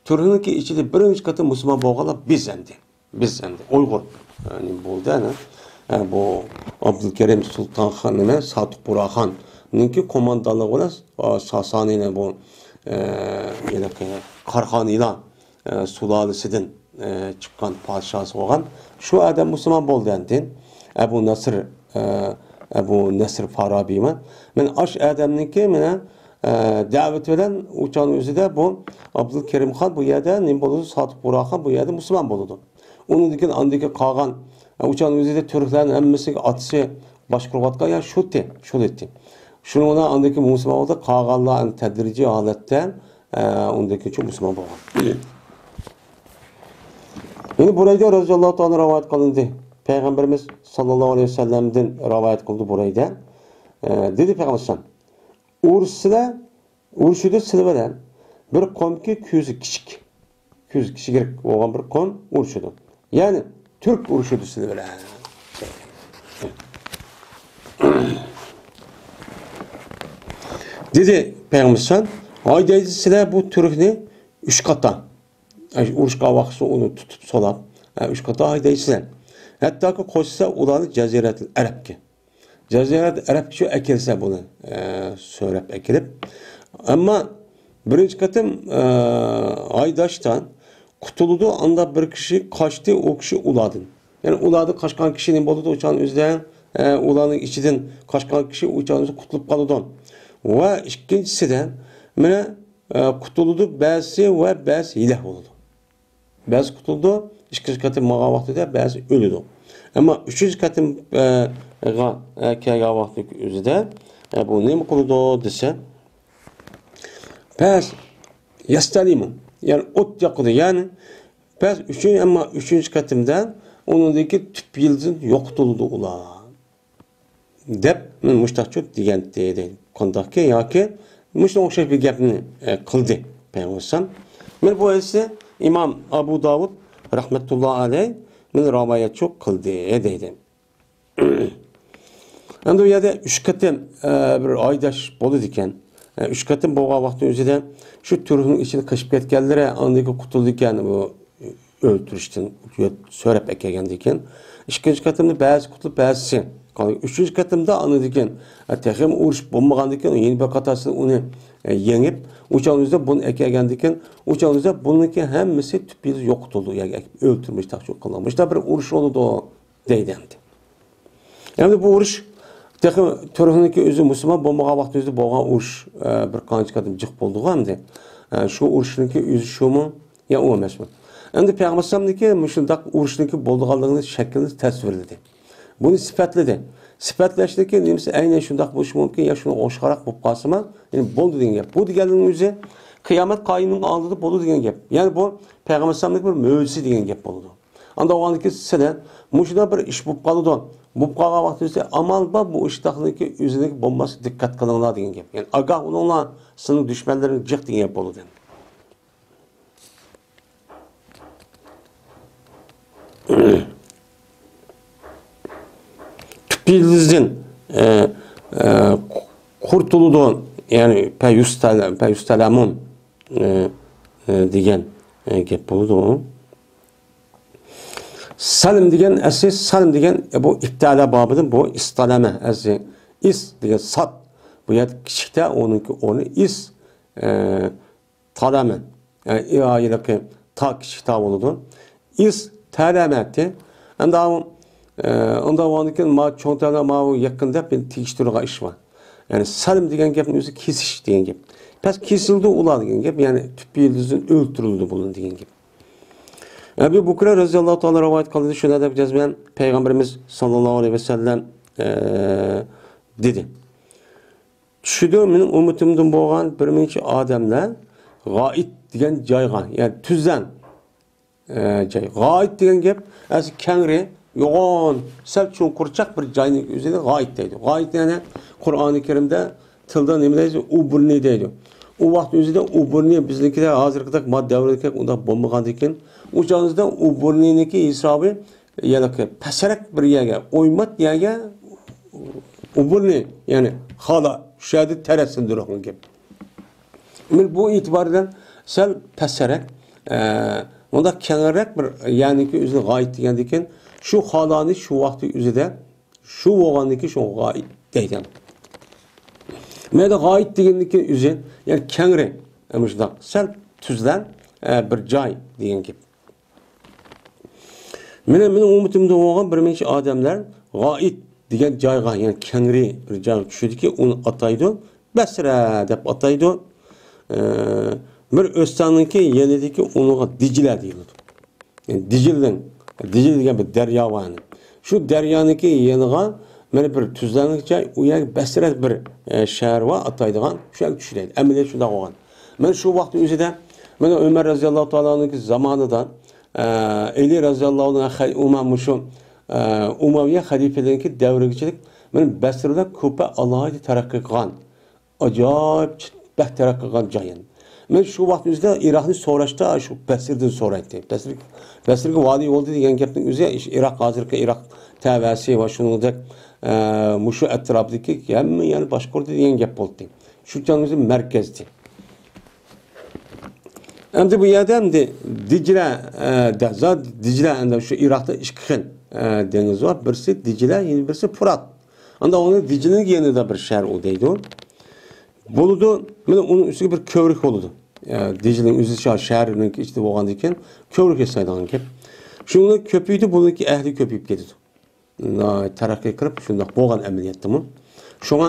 تۈركنىڭكى ئىچىدە بىرىنچى قېتىم مۇسۇلمان بولغانلار بىز ئەمدى. بىز ئەمدى ئۇيغۇر، ئە، نېمە بولدى، ئەنە، ئە، بۇ ئابدۇلكەرىم سۇلتانخان، نېمە، ساتۇق بۇراخاننىڭكى قوماندانلىقى بىلەن، ئا، ساسانىينى بۇ، ئە، ھېلىقى قاراخانىيلار، ئە، سۇلالىسىدىن، ئە، چىققان پادىشاھسى بولغان شۇ ئادەم مۇسۇلمان بولدى ئەمدى. ئەبۇ نەسر، ئە، ئەبۇ نەسر فارابىمۇ. مانا ئاش ئادەمنىڭكى، مانا، ئە، دەۋىتى بىلەن ئۇچان ئۆزىدە بۇ ئابدۇلكەرىم خان بۇ يەردە نېمە بولىدۇ؟ ساتۇق بۇراخان بۇ يەردە مۇسۇلمان بولىدۇ. ئۇنىڭدىن كېيىن، ئاندىن كېيىن قالغان، ئۇچان ئۆزىدە تۈركلەرنىڭ ھەممىسىگە ئاتىسى باشقۇرۇۋاتقان يا شۇتى، شۇلىتى. شۇنىڭ بىلەن ئاندىن كېيىن مۇسۇلمان بولدى، قالغانلار ئەمدى تەدرىجىي ھالەتتە، ئە، ئۇندىن كېيىن مۇسۇلمان بولغان. يەنە بۇرەيدە رەزىياللاھۇ تائالا رىۋايەت قىلىندى. پەيغەمبىرىمىز ساللاللاھۇ ئەلەيھى ۋەسەللەمدىن رىۋايەت قىلدى بۇرەيدە. ئە، دېدى پەيغەمبەر ئەلەيھىسسالام، ئۇرۇشسىلەر، ئۇرۇشىدۇ سىلەر بىلەن بىر قومكى كۆزى كىچىك، كۆزى كىچىكرەك بولغان بىر قوم ئۇرۇشىدۇ. يەنى تۈرك ئۇرۇشىدۇ سىلەر بىلەن. دېدى پەيغەمبەر ئەلەيھىسسالام، ھايدايدۇ سىلەر بۇ تۈركنى ئۈچ قاتا. ئۇرۇشقا ۋاقىتسى ئۇنى تۇتۇپ سولاپ، ئۈچ قاتا ھايدايسىلەر. ھەتتاكى قوشسا ئۇلارنى جەزىرەتىل ئەرەبكە. جەزىرەت ئەرەبكىچۇ ئەكەلسە بۇنى، ئە، سۆرەپ ئەكېلىپ. ئەمما بىرىنچى قېتىم، ئە، ھايداشتا قۇتۇلىدۇ، ئاندا بىر كىشى قاچتى، ئۇ كىشى ئۇلاردىن. يەنى ئۇلاردىن قاچقان كىشى نېمە بولىدۇ؟ ئۇچان ئۆزىدە، ئە، ئۇلارنىڭ ئىچىدىن قاچقان كىشى ئۇچان ئۆزى قۇتۇلۇپ قالىدۇ. ۋە ئىككىنچىسىدە، مانا، ئە، قۇتۇلىدۇ بەزىسى ۋە بەزىسى ھېلەك بولىدۇ. بەزى قۇتۇلىدۇ، ئىككىنچى قېتىم ماڭغان ۋاقتىدا بەزى ئۆلىدۇ. ئەمما ئۈچىنچى قېتىم، ئە، غا، ئە، كەلگەن ۋاقتى ئۆزىدە، ئە، بۇ نېمە قىلىدۇ دېسە، بەزى يەستەلىمۇ، يەنى ئوت ياقىدۇ. يەنى بەزى ئۈچىنچى، ئەمما ئۈچىنچى قېتىمدا ئۇنىڭدىكى تۈپ يىلتىزى يوقىتىلىدۇ ئۇلار. دەپ، مانا مۇشتاقچۇ دېگەنتى، دەيدۇ. قانداقكى ياكى مۇشۇنىڭغا ئوخشاش بىر گەپنى، ئە، قىلدى پەيغەمبەر. مانا بۇ ھەدىسنى ئىمام ئابۇ داۋۇد رەھمەتۇللا ئەلەيھ مانا رىۋايەتچۇ قىلدى، دەيدۇ. ئەمدى بۇ يەردە ئۈچ قېتىم، ئە، بىر ھايداش بولىدىكەن. ئە، ئۈچ قېتىم بولغان ۋاقىتنىڭ ئۆزىدە شۇ تۈركنىڭ ئىچىدە قېچىپ كەتكەنلىرى ئاندىن كېيىن قۇتۇلىدىكەن. بۇ ئۆلتۈرۈشتىن سۆرەپ ئەكەلگەندىكىن، ئىككىنچى قېتىمدا بەزىسى قۇتۇلۇپ، بەزىسى قالدى. ئۈچىنچى قېتىمدا ئاندىن كېيىن، ئە، تېخىمۇ ئۇرۇش بولمىغاندىكىن، يەنە بىر قاتارسىدا ئۇنى، ئە، يېڭىپ، ئۇچان ئۆزىدە بۇنى ئەكەلگەندىكىن، ئۇچان ئۆزىدە بۇنىڭكى ھەممىسى تۈپ يىلتىز يوقىتىلىدۇ، ياكى ئۆلتۈرمە ئىشتاقچۇ قىلىنغان. مۇشۇنداق بىر ئۇرۇش بولىدۇ، دەيدۇ ئەمدى. يەنى بۇ ئۇرۇش تېخى تۈركنىڭكى ئۆزى مۇسۇلمان بولمىغان ۋاقتى ئۆزى بولغان ئۇرۇش، ئە، بىر قانچە قېتىم جىق بولدىغۇ ئەمدى. ئە، شۇ ئۇرۇشنىڭكى ئۆزى شۇمۇ يا ئۇ ئەمەسمۇ؟ ئەمدى پەيغەمبەر ئەلەيھىسسالامنىڭكى مۇشۇنداق ئۇرۇشنىڭكى بولىدىغانلىقىنى شەكلىنى تەسۋىرلىدى. بۇنى سۈپەتلىدى. سۈپەتلەشنىڭكى نېمىسى ئەينەن شۇنداق بولۇشى مۇمكىن يا شۇنىڭغا ئوخشىغانراق بولۇپ قالسىمۇ، يەنى بولدى دېگەن گەپ. بۇ دېگەننىڭ ئۆزى قىيامەت قائىمنىڭ ئالدىدا بولىدۇ دېگەن گەپ. يەنى بۇ پەيغەمبەر ئەلەيھىسسالامنىڭكى بىر مۆجىزىسى دېگەن گەپ بولىدۇ. ئاندىن ئاۋۋالدىكى سىلەر مۇشۇنداق بىر ئىش بولۇپ قالىدۇ. بولۇپ قالغان ۋاقتىدا ئامال بار، بۇ ئىشتاقنىڭكى ئۆزىنىڭكى بولماسلىقىغا دىققەت قىلىڭلار دېگەن گەپ. يەنى ئاگاھ بولۇڭلار، سىلەرنىڭ دۈشمەنلىرىڭىز جىق دېگەن گەپ بولىدۇ. يىلدىزدىن، ئە، ئە، قۇرتۇلىدۇ. يەنى پەيۇستەلەمۇن، ئە، ئە، دېگەن، ئە، گەپ بولىدۇ. سەلم دېگەن، ئەسلى سەلم دېگەن، ئە، بۇ ئىپتىئالا بابىدىن، بۇ ئىستەلەمە، ئەسلى ئىس دېگەن سات. بۇ يەردە كىچىكتە ئۇنىڭكى ئورنى ئىس، ئە، تالەمە. ئە، ئىئايىلىقى تا كىچىك تا بولىدۇ. ئىس تەلەمەتى. ئەمدى ئاۋۇ، ئە، ئۇنداق بولغاندىكىن ما چوڭ تەلە ما يېقىن دەپ تېگىشتۈرىدىغان ئىش بار. يەنى سەلم دېگەن گەپنىڭ ئۆزى كېسىش دېگەن گەپ. پەس كېسىلدى ئۇلار دېگەن گەپ، يەنى تۈپ يىلدىزدىن ئۆلتۈرۈلدى بۇلار دېگەن گەپ. ئەبۇ بۇكرە رەزىياللاھۇ تائالا رىۋايەت قىلدى، شۇنداق دەپ جەزمەن پەيغەمبىرىمىز ساللاللاھۇ ئەلەيھى ۋەسەللەم، ئە، دېدى. چۈشىدۇ مېنىڭ ئۈممىتىمدىن بولغان بىر مۇنچە ئادەملەر غائىت دېگەن جايغا، يەنى تۈزلەڭ، ئە، جاي. غائىت دېگەن گەپ ئەسلى كەڭرى، يوغان، سەل چوڭقۇرچاق بىر جاينىڭ ئۆزىنى غائىت دەيدۇ. غائىت يەنى قۇرئانى كەرىمدە تىلدا نېمە دەيدۇ؟ ئۇبۇرنى دەيدۇ. ئۇ ۋاقىت ئۆزىدە ئۇبۇرنى بىزنىڭكىدە ھازىرقىدەك ماددا دەۋرىدىكى ئۇنداق بولمىغاندىكىن، ئۇ چاغىمىزدا ئۇبۇرنىنىڭكى ھېسابى يەنى پەسرەك بىر يەرگە، ئويمات يەرگە ئۇبۇرنى، يەنى خالا، شۇ يەردە تەرەتسىندۇرۇقنىڭ گەپ. مەن بۇ ئېتىبار بىلەن سەل پەسرەك، ئە، مۇنداق كەڭرەك بىر يەرنىڭكى ئۆزىنى غائىت دېگەندىكىن، شۇ خالانى شۇ ۋاقىتنىڭ ئۆزىدە، شۇ بولغاندىكىن شۇ غائىت دەيدۇ. مەيلى غائىت دېگەندىكىن ئۆزى، يەنى كەڭرى، ئە، مۇشۇنداق سەل تۈزلەڭ، ئە، بىر جاي دېگەن گەپ. مېنىڭ، مېنىڭ ئۈممىتىمدىن بولغان بىر نەچچە ئادەملەر غائىت دېگەن جايغا، يەنى كەڭرى بىر جايغا چۈشىدىكى، ئۇنى ئاتايدۇ، بەسرە دەپ ئاتايدۇ. ئە، بىر ئۆستەڭنىڭكى يېنىدىكى ئۇنىغا دىجلە دېيىلىدۇ. يەنى دىجىلنىڭ، دىجىل دېگەن بىر دەريا بار. شۇ دەريانىڭكى يېنىغا مانا بىر تۈزلەڭلىك جاي، ئۇ يەرگە بەسرە بىر، ئە، شەھەر بار، ئاتايدىغان، شۇ يەرگە چۈشىدۇ. ئەمەلىيەت شۇنداق بولغان. مانا شۇ ۋاقىت ئۆزىدە، مانا ئۆمەر رەزىياللاھۇ تائالا ئەنھۇنىڭكى زامانىدا، ئە، ئەلى رەزىياللاھۇ ئەنھۇ خەي-، ئۇما-، مۇشۇ، ئە، ئۇمەۋىيە خەلىپىلىرىنىڭكى دەۋرىگىچىلىك، مانا بەسرىدە كۇپە ئالاھىدە تەرەققىي قىلغان. ئاجايىپ بەك تەرەققىي قىلغان جاي ئەمدى. مەن شۇ ۋاقىت ئۆزىدە ئىراقنى سوراشتا شۇ بەسرىدىن سورايتتى. بەسرە، بەسرىگە ۋالىي بولدى دېگەن گەپنىڭ ئۆزى ئىراق، ھازىرقى ئىراق تەۋەسى ۋە شۇنىڭدەك، ئە، مۇشۇ ئەتراپتىكى ھەممە يەرنى باشقۇردى دېگەن گەپ بولدى. شۇ چاغنىڭ ئۆزى مەركەزدى. ئەمدى بۇ يەردە ئەمدى دىجلە، ئە، دەزا، دىجلە ئەمدى شۇ ئىراقتا ئىككى خىل، ئە، دېڭىز بار. بىرسى دىجلە، يەنە بىرسى پۇرات. ئاندا ئۇنى دىجلىنىڭ يېنىدا بىر شەھەر ئۇ دەيدۇ. بولىدۇ. مانا ئۇنىڭ ئۈستىگە بىر كۆۋرۈك بولىدۇ. يا، دىجلىنىڭ ئۆزى شا-، شەھەرنىڭكى ئىچىدە بولغاندىن كېيىن كۆۋرۈك ياسايدىغان گەپ. شۇنىڭ كۆپىيىدۇ، بۇنىڭكى ئەھلى كۆپىيىپ كېتىدۇ. ناھايىتى تەرەققىي قىلىپ، شۇنداق بولغان ئەمەلىيەتتىمۇ. شۇڭا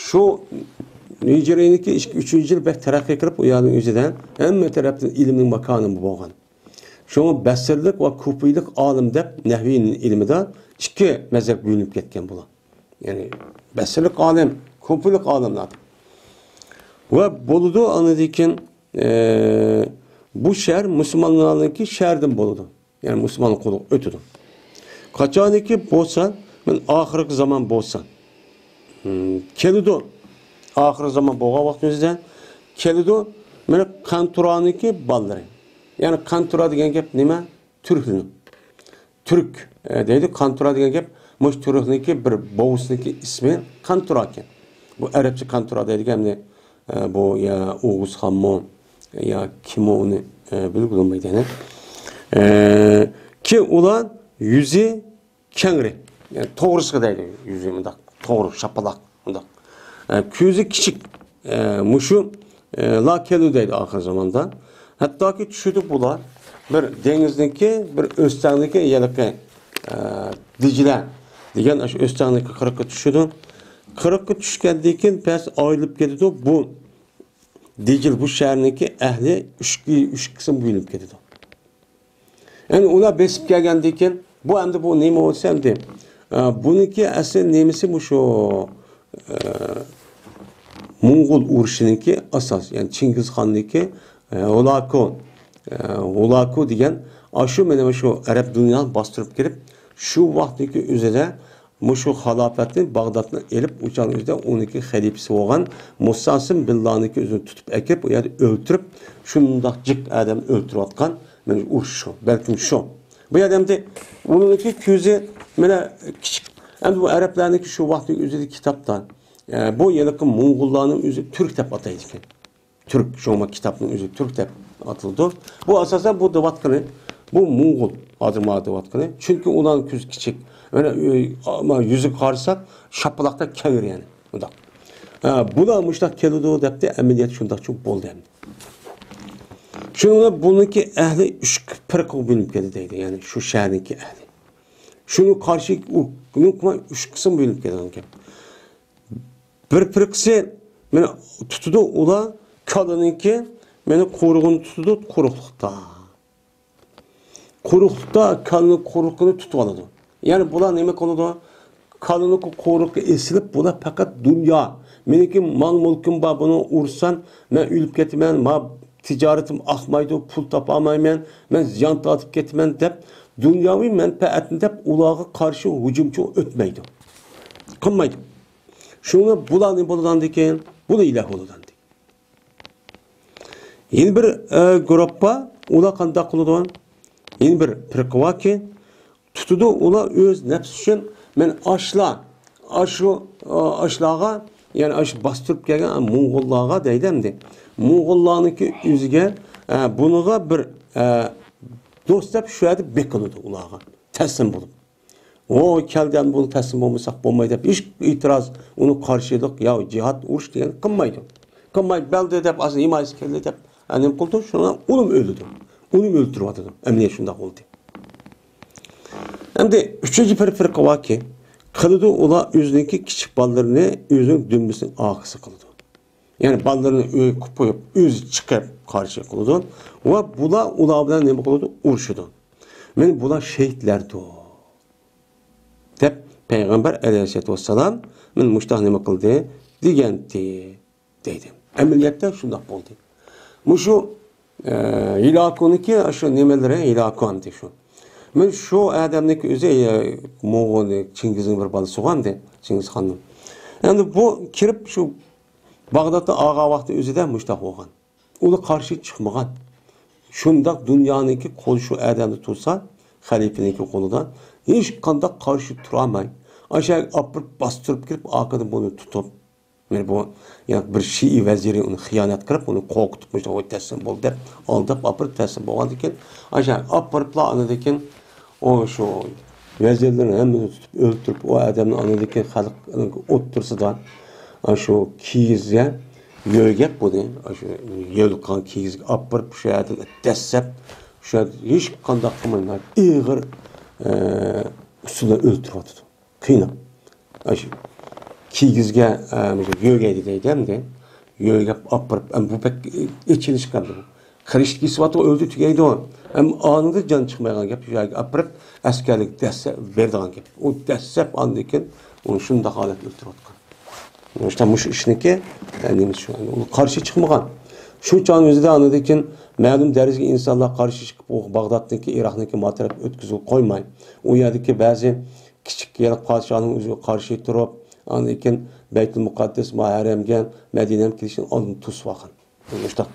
شۇ ھىجرىينىڭكى ئىككى، ئۈچىنچى يىل بەك تەرەققىي قىلىپ، ئۇ يەرنىڭ ئۆزىدە ھەممە تەرەپتىن ئىلىمنىڭ ماكانى بولغان. شۇڭا بەسرىلىك ۋە كۇپىلىق ئالىم دەپ نەھۋىي ئىلمىدا ئىككى مەزھەپ بۆلۈنۈپ كەتكەن بۇلار. يەنى بەسرىلىك ئالىم، كۇپىلىق ئالىملار. ۋە بولىدۇ، ئاندىن كېيىن، ئە، بۇ شەھەر مۇسۇلمانلارنىڭكى شەھىرىدىن بولىدۇ. يەنى مۇسۇلمان قولىغا ئۆتىدۇ. قاچانكى بولسا، مەن ئاخىرقى زامان بولسا، ھىم، كېلىدۇ. ئاخىرقى زامان بولغان ۋاقتىمىزدا كېلىدۇ. مانا قانتۇرانىڭكى بالىلىرى. يەنى قانتۇرا دېگەن گەپ نېمە؟ تۈركلىرى. تۈرك، ئە، دەيدۇ، قانتۇرا دېگەن گەپ، مۇشۇ تۈركنىڭكى بىر بوۋىسىنىڭكى ئىسمى قانتۇرا ئىكەن. بۇ ئەرەبچە قانتۇرا دەيدىكەن، ئەمدى، ئە، بۇ يا ئوغۇزخانمۇ، يا كىممۇ ئۇنى، ئە، بىلگىلى بولمايدۇ يەنە. ئە، كى ئۇلار يۈزى كەڭرى، يەنى توغرىسىغا دەيدۇ، يۈزى مۇنداق توغرا، شاپىلاق، مۇنداق. ئە، كۆزى كىچىك، ئە، مۇشۇ، ئە، لا كېلىدۇ دەيدۇ ئاخىر زاماندا. ھەتتاكى چۈشىدۇ بۇلار بىر دېڭىزنىڭكى، بىر ئۆستەڭنىڭكى، ھېلىقى، ئە، دىجلە دېگەن ئاشۇ ئۆستەڭنىڭكى قىرىققا چۈشىدۇ. قىرىققا چۈشكەندىن كېيىن پەس ئايرىلىپ كېتىدۇ. بۇ دىجىل، بۇ شەھەرنىڭكى ئەھلى ئۈچ، ئۈچ قىسىم بۆلۈنۈپ كېتىدۇ. يەنى ئۇلار بېسىپ كەلگەندىن كېيىن، بۇ ئەمدى بۇ نېمە بولسا ئەمدى، ئە، بۇنىڭكى ئەسلى نېمىسى مۇشۇ، ئە، موڭغۇل ئۇرۇشىنىڭكى ئاساس، يەنى چىڭگىزخاننىڭكى، ئە، ھولاكو، ئە، ھولاكو دېگەن ئاشۇ مانا شۇ ئەرەب دۇنيانى باستۇرۇپ كېلىپ، شۇ ۋاقىتتىكى ئۆزىدە مۇشۇ خالاپەتنى باغدادنى ئېلىپ، ئۇ چاغنىڭ ئۆزىدە ئۇنىڭكى خەلىپىسى بولغان مۇستەسىم بىللانىڭكى ئۆزىنى تۇتۇپ ئەكىرىپ، ئۇ يەردە ئۆلتۈرۈپ، شۇنداق جىق ئادەمنى ئۆلتۈرۈۋاتقان، مانا ئۇرۇش شۇ، بەلكىم شۇ. بۇ يەردە ئەمدى ئۇنىڭكى كۆزى مانا كىچىك، ئەمدى بۇ ئەرەبلەرنىڭكى شۇ ۋاقىتتىكى ئۆزىدىكى كىتابتا، ئە، بۇ ھېلىقى موڭغۇللارنىڭ ئۆزى تۈرك دەپ ئاتايدىكەن. تۈرك، شۇڭا كىتابنىڭ ئۆزى تۈرك دەپ ئاتىلىدۇ. بۇ ئاساسەن بۇ دەۋاتقىنى، بۇ موڭغۇل ھازىر مانا دەۋاتقىنى. چۈنكى ئۇلارنىڭ كۆزى كىچىك. مانا، ئۆي، ما، يۈزىگە قارىساق، شاپىلاقتەك كەۋر يەنى. مۇنداق. ھە، بۇلار مۇشۇنداق كېلىدۇ دەپتۇ، ئەمەلىيەت شۇنداقچۇ بولدى ئەمدى. شۇنىڭ بىلەن بۇنىڭكى ئەھلى ئۈچ پىرقىغا بۆلۈنۈپ كەتتى دەيدۇ، يەنى شۇ شەھەرنىڭكى ئەھلى. شۇنىڭغا قارشى ئۇ، ئۇنىڭ ئۈچ قىسىم بۆلۈنۈپ كەتكەن. بىر پىرقىسى مانا تۇتىدۇ، ئۇلار كالىنىڭكى مانا قۇرۇقىنى تۇتىدۇ، قۇرۇقلۇقتا. قۇرۇقلۇقتا كالىنىڭ قۇرۇقىنى تۇتۇۋالىدۇ. يەنى بۇلار نېمە قىلىدۇ؟ كالىنىڭ قۇرۇقى ئېسىلىپ، بۇلار پەقەت دۇنيا، مېنىڭكى مال-مۈلكۈم بار، بۇنى ئۇرسام، مەن ئۆلۈپ كېتىمەن، ما تىجارىتىم ئاقمايدۇ، پۇل تاپالمايمەن، مەن زىيان تارتىپ كېتىمەن دەپ، دۇنياۋى مەنپەئەتنى دەپ، ئۇلارغا قارشى ھۇجۇمچى ئۆتمەيدۇ. قىلمايدۇ. شۇڭا بۇلار نېمە بولىدىكەن؟ بۇلار ئىلاھ بولىدىكەن. يەنە بىر، ئە، گۇرۇپپا، ئۇلار قانداق قىلىدۇ؟ يەنە بىر پىرقە باركى، تۇتىدۇ، ئۇلار ئۆز نەپسى ئۈچۈن، مەن ئاشلا، ئاشۇ، ئە، ئاشلارغا، يەنى ئاشۇ باستۇرۇپ كەلگەن موڭغۇللارغا دەيدۇ ئەمدى. موڭغۇللارنىڭكى ئۆزىگە، ئە، بۇنىڭغا بىر، ئە، دوست دەپ شۇ يەردە بېقىنىدۇ ئۇلارغا، تەسلىم بولۇپ. ئۇ كەلدى، بۇنى تەسلىم بولمىساق بولماي دەپ، ھېچ ئېتىراز، ئۇنى قارشىلىق، يا جىھاد، ئۇرۇش دېگەن قىلمايدۇ. قىلماي، بەلدى دەپ، ھازىر ھىمايىسى كەلدى دەپ، ئە، نېمە قىلىدۇ؟ شۇنى ئۇنىمۇ ئۆلىدۇ. ئۇنىمۇ ئۆلتۈرۈۋاتىدۇ. ئەمدى شۇنداق بولدى. ئەمدى ئۈچىنچى بىر پىرقە باركى، قىلىدۇ، ئۇلار ئۆزىنىڭكى كىچىك بالىلىرىنى ئۆزىنىڭ دۈمبىسىنىڭ ئارقىسى قىلىدۇ. يەنى بالىلىرىنى ئۆيگە قويۇپ، ئۆزى چىقىپ قارشى قىلىدۇ. ۋە بۇلار ئۇلار بىلەن نېمە قىلىدۇ؟ ئۇرۇشىدۇ. مانا بۇلار شېھىتلەردۇر دەپ پەيغەمبەر ئەلەيھىسسالاتۇ ۋەسسالام مانا مۇشۇنداق نېمە قىلدى دېگەنتى دەيدۇ. ئەمەلىيەتتە شۇنداق بولدى. مۇشۇ، ئە، ھىلاكۇنىڭكى شۇ نېمىلىرى، ھىلاكۇ ئەمدى شۇ. مانا شۇ ئادەمنىڭكى ئۆزى، ئە، موڭغۇل، چىڭگىزنىڭ بىر بالىسى بولغانىدى، چىڭگىزخاننىڭ. ئەمدى بۇ كىرىپ شۇ باغدادتا ئالغان ۋاقتى ئۆزىدە مۇشۇنداق بولغان. ئۇلار قارشى چىقمىغان. شۇنداق دۇنيانىڭكى قولى شۇ ئادەمدە تۇرسا، خەلىپىنىڭكى قولىدا، ھېچقانداق قارشى تۇرالماي، ئاشۇ ئاپىرىپ باستۇرۇپ كىرىپ، ئارقىدىن بۇنى تۇتۇپ، مانا بۇ، يا بىر شىئى ۋەزىرى ئۇنى خىيانەت قىلىپ، ئۇنى قورقۇتۇپ، مۇشۇنداق تەسلىم بول دەپ، ئالداپ ئاپىرىپ تەسلىم بولغاندىكىن، ئاشۇ ئاپىرىپلا ئاندىن كېيىن ئۇ شۇ ۋەزىرلىرىنى ھەممىنى تۇتۇپ ئۆلتۈرۈپ، ئۇ ئادەمنى ئاندىن كېيىن خەلق ئوتتۇرىسىدا، ئاشۇ كىگىزگە يۆگەپ بۇنى، ئاشۇ يۆلىكىگەن كىگىزگە ئاپىرىپ، شۇ يەردىن دەسسەپ، شۇ يەردە ھېچقانداق قىلماي، ئېغىر، ئە، ئۇسۇلدا ئۆلتۈرۈۋاتىدۇ. قىيناپ. ئاشۇ كىگىزگە، ئە، مۇشۇ يۆگەيدى دەيدۇ ئەمدى. يۆگەپ ئاپىرىپ، ئەم، بۇ بەك ئېچىنىشقان بۇ. خىرىشتە كېسىۋاتىدۇ، ئۆلدى، تۈگەيدۇ. ئەم، ئانىدا جان چىقمايدىغان گەپ، شۇ يەرگە ئاپىرىپ، ئەسكەرلىك دەسسە بېرىدىغان گەپ. ئۇ دەسسەپ ئاندىن كېيىن ئۇنى شۇنداق ھالەتتە ئۆلتۈرۈۋاتقان. شۇڭا مۇشۇ ئىشنىكى، ئە، نېمىسى شۇ، ئۇ قارشى چىقمىغان. شۇ چاغنىڭ ئۆزىدە ئاندىن كېيىن مەلۇم دەرىجىدە ئىنسانلار قارشى چىقىپ، ئۇ باغدادنىڭكى، ئىراقنىڭكى ما تەرەپكە ئۆتكۈزۈپ قويماي، ئۇ يەردىكى بەزى كىچىك يەنە پادىشاھنىڭ ئۆزىگە قارشى تۇرۇپ، ئاندىن كېيىن بەيتۇل مۇقەددەس، ما ھەرەمگە، مەدىنەگە كېلىشتىن ئالدىن توسۇۋالغان. مۇشۇنداق.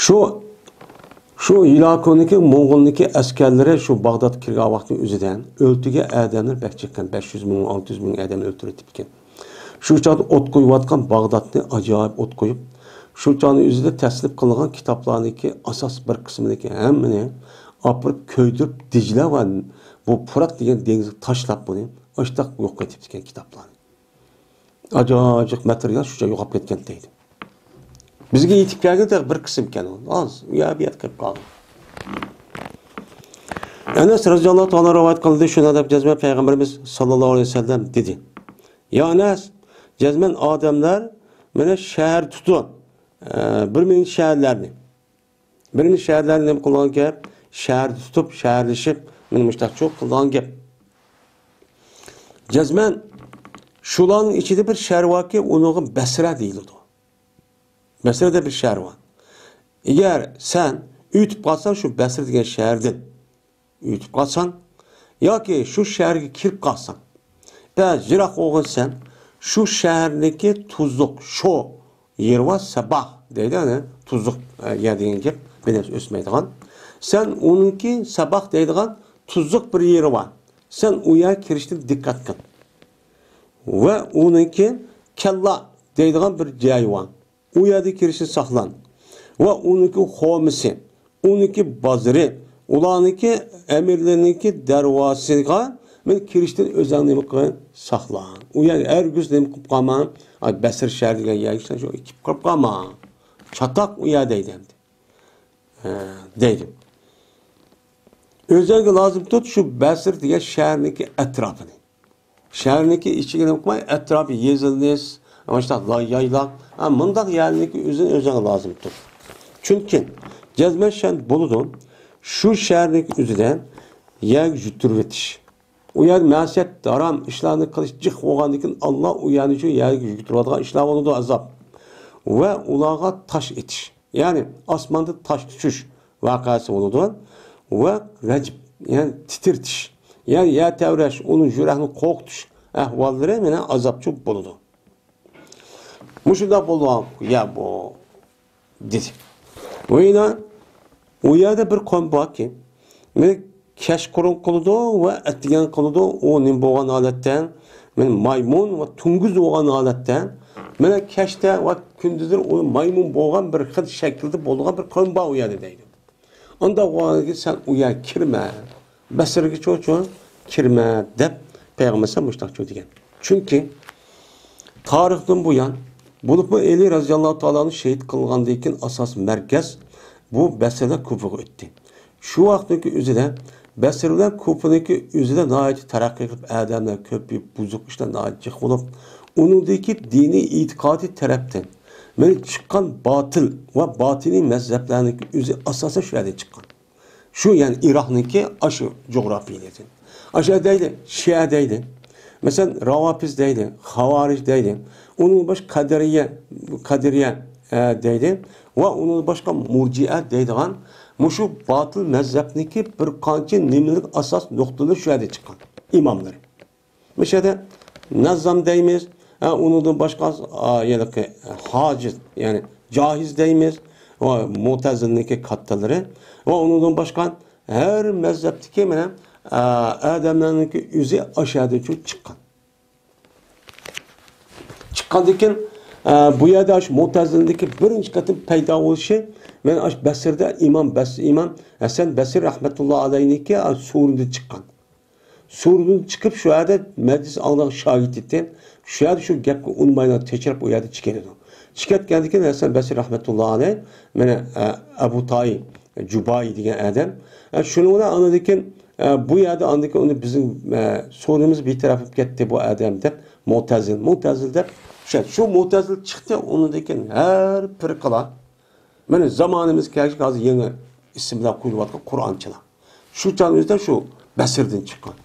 شۇ، شۇ ھىلاكۇنىڭكى، موڭغۇلنىڭكى ئەسكەرلىرى شۇ باغدادقا كىرگەن ۋاقىتنىڭ ئۆزىدە ئۆلتۈرگەن ئادەملەر بەك چىققان، بەش يۈز مىڭ، ئالتە يۈز مىڭ ئادەمنى ئۆلتۈرۈۋېتىپتىكەن. شۇ چاغدا ئوت قويۇۋاتقان باغدادنى ئاجايىپ ئوت قويۇپ، شۇ چاغنىڭ ئۆزىدە تەسنىپ قىلىنغان كىتابلارنىڭكى ئاساس بىر قىسمىنىڭكى ھەممىنى ئاپىرىپ كۆيدۈرۈپ، دىجلە ۋە بۇ پۇرات دېگەن دېڭىزغا تاشلاپ بۇنى، ئاشتاق يوق قىلىۋېتىپتىكەن كىتابلارنى. ئاجايىپ ماتېرىيال شۇ چاغدا يوقاپ كەتكەن دەيدۇ. بىزگە يېتىپ كەلگەن تېخى بىر قىسىم ئىكەن ئۇ. ئاز، ئۇ يەر بۇ يەردە قېلىپ قالغان. ئەنەس رەزىياللاھۇ تائالا رىۋايەت قىلدى، شۇنداق دەپ جەزمەن پەيغەمبىرىمىز ساللاللاھۇ ئەلەيھى ۋەسەللەم دېدى. يا ئەنەس، جەزمەن ئادەملەر مانا شەھەر تۇتۇپ، ئە، بىر مىنۇت شەھەرلەرنى، بىر مىنۇت شەھەرلەرنى نېمە قىلغان گەپ؟ شەھەر تۇتۇپ، شەھەرلىشىپ، مانا مۇشۇنداق چوق قىلغان گەپ. جەزمەن شۇلارنىڭ ئىچىدە بىر شەھەر باركى، ئۇنىڭغا بەسرە دېيىلىدۇ. بەسرەدە بىر شەھەر بار. ئەگەر سەن ئۆتۈپ قالساڭ شۇ بەسرە دېگەن شەھەردىن، ئۆتۈپ قالساڭ ياكى شۇ شەھەرگە كىرىپ قالساڭ، بەس يىراق بولغان سەن شۇ شەھەرنىڭكى تۇزلۇق شو يېرى بار، سەباھ دەيدۇ، يەنى تۇزلۇق، ئە، يەر دېگەن گەپ، بىر نەرسە ئۆسمەيدىغان. سەن ئۇنىڭكى سەباھ دەيدىغان تۇزۇق بىر يېرى بار. سەن ئۇ يەرگە كىرىشتىن دىققەت قىل. ۋە ئۇنىڭكى كەللا دەيدىغان بىر جايى بار. ئۇ يەردە كىرىشنى ساقلان. ۋە ئۇنىڭكى خورمىسى، ئۇنىڭكى بازىرى، ئۇلارنىڭكى ئەمىرلىرىنىڭكى دەرۋازىسىغا مەن كىرىشتىن ئۆزۈڭنى نېمە قىل؟ ساقلان. ئۇ يەرگە ھەرگىز نېمە قىلىپ قالما. ئاي، بەسرە شەھىرى دېگەن يەرگە شۇ كىرىپ قالما. چاتاق ئۇ يەر دەيدۇ ئەمدى. ھە، دەيدۇ. ئۆزۈڭگە لازىم تۇت شۇ بەسرە دېگەن شەھەرنىڭكى ئەتراپىنى. شەھەرنىڭكى ئىچىگە نېمە قىلماي، ئەتراپى يېزىلىنىس، مۇشۇنداق لاي-، يايلاق، ھە، مۇنداق يەرنىڭكى ئۆزىنى ئۆزۈڭگە لازىم تۇت. چۈنكى جەزمەن شەن بولىدۇ، شۇ شەھەرنىڭكى ئۆزىدە يەرگە يۈتتۈرۈۋېتىش. ئۇ يەردە مەسىيەت، ھارام ئىشلارنى قىلىش جىق بولغاندىن كېيىن، ئاللا ئۇ يەرنى شۇ يەرگە يۈتتۈرۈۋاتقان ئىشلار بولىدۇ، ئازاب. ۋە ئۇلارغا تاش ئېتىش. يەنى ئاسماندىن تاش چۈشۈش ۋەقەسى بولىدۇ. ۋە رەجىب، يەنى تىترىتىش. يەنى يەر تەۋرەش، ئۇنىڭ يۈرەكنى قورقۇتۇش ئەھۋاللىرى مانا ئازابچۇ بولىدۇ. مۇشۇنداق بولىدىغان يەر بۇ، دېدى. ۋە يەنە ئۇ يەردە بىر قوم باركى، مانا كەچقۇرۇن قىلىدۇ ۋە ئەتىگەن قىلىدۇ. ئۇ نېمە بولغان ھالەتتە؟ مانا مايمۇن ۋە توڭگۇز بولغان ھالەتتە، مانا كەچتە ۋە كۈندۈزلىرى ئۇ مايمۇن بولغان بىر خىل شەكىلدە بولىدىغان بىر قوم بار ئۇ يەردە دەيدۇ. ئۇنداق بولغاندىن كېيىن سەن ئۇ يەرگە كىرمە. بەسرىگىچۇ كىرمە دەپ پەيغەمبەر ئەلەيھىسسالام مۇشۇنداقچۇ دېگەن. چۈنكى تارىختىن بۇيان، بولۇپمۇ ئەلى رەزىياللاھۇ تائالا ئەنھۇ شېھىت قىلغاندىن كېيىن ئاساسىي مەركەز بۇ بەسرە بىلەن كۇفىغا ئۆتتى. شۇ ۋاقىتنىڭكى ئۆزىدە بەسرە بىلەن كۇفىنىڭكى ئۆزىدە ناھايىتى تەرەققىي قىلىپ، ئادەملەر كۆپىيىپ، بۇزۇق ئىشلار ناھايىتى جىق بولۇپ، ئۇنىڭدىكى دىنىي ئېتىقادىي تەرەپتىن مەن چىققان باتىل ۋە باتىنىي مەزھەپلەرنىڭكى ئۆزى ئاساسەن شۇ يەردىن چىققان. شۇ، يەنى ئىراقنىڭكى ئاشۇ جۇغراپىيىسى. ئاشۇ دەيدۇ، شىئە دەيدۇ. مەسىلەن، راۋاپىز دەيدۇ، خاۋارىج دەيدۇ. ئۇنىڭ باشقا قەدىرىيە، قەدىرىيە، ئە، دەيدۇ. ۋە ئۇنىڭ باشقا مۇرجىئە دەيدىغان مۇشۇ باتىل مەزھەپنىڭكى بىر قانچە نېمىلىك ئاساس نۇقتىلىرى شۇ يەردە چىققان ئىماملىرى. مۇشۇ يەردە نەززام دەيمىز، ھە، ئۇنىڭدىن باشقا، ئا، يەنى ھاجىز، يەنى جاھىز دەيمىز، ۋە مۇتەزىلىنىڭكى كاتتىلىرى، ۋە ئۇنىڭدىن باشقا ھەر مەزھەپتىكى مانا، ئا، ئادەملەرنىڭكى ئۆزى ئاشۇ يەردىن چىققان. چىققاندىن كېيىن، ئا، بۇ يەردە ئاشۇ مۇتەزىلىنىڭكى بىرىنچى قېتىم پەيدا بولۇشى، مانا ئاشۇ بەسرىدە ئىمام بەس-، ئىمام ھەسەن بەسرى رەھمەتۇللا ئەلەيھنىڭكى، ئا، سورۇنىدىن چىققان. سورۇندىن چىقىپ، شۇ يەردە مەجلىس ئاڭلىغان شاگىرت ئىدى. شۇ يەردە شۇ گەپكە ئۇنىمايلا تېچىرىپ، ئۇ يەردە چىكىدۇ. چىكەتكەندىن كېيىن ھەسەن بەسرى رەھمەتۇللا ئەلەيھ، مانا، ئە، ئەبۇ تايى جۇبايى دېگەن ئادەم. ئە، شۇنىڭ بىلەن ئاندىن كېيىن، ئە، بۇ يەردە ئاندىن كېيىن ئۇنى بىزنىڭ، ئە، سورۇنىمىز بىتەرەپ بولۇپ كەتتى بۇ ئادەم دەپ، مۇتەزىل، مۇتەزىل دەپ، شۇ، شۇ مۇتەزىل چىقتى، ئۇنىڭدىن كېيىن ھەر پىرقىلار مانا زامانىمىز كەلگەچكە ھازىر يېڭى ئىسىملار قويۇلۇۋاتقان قۇرئانچىلار. شۇ چاغنىڭ ئۆزىدە شۇ بەسرىدىن چىققان.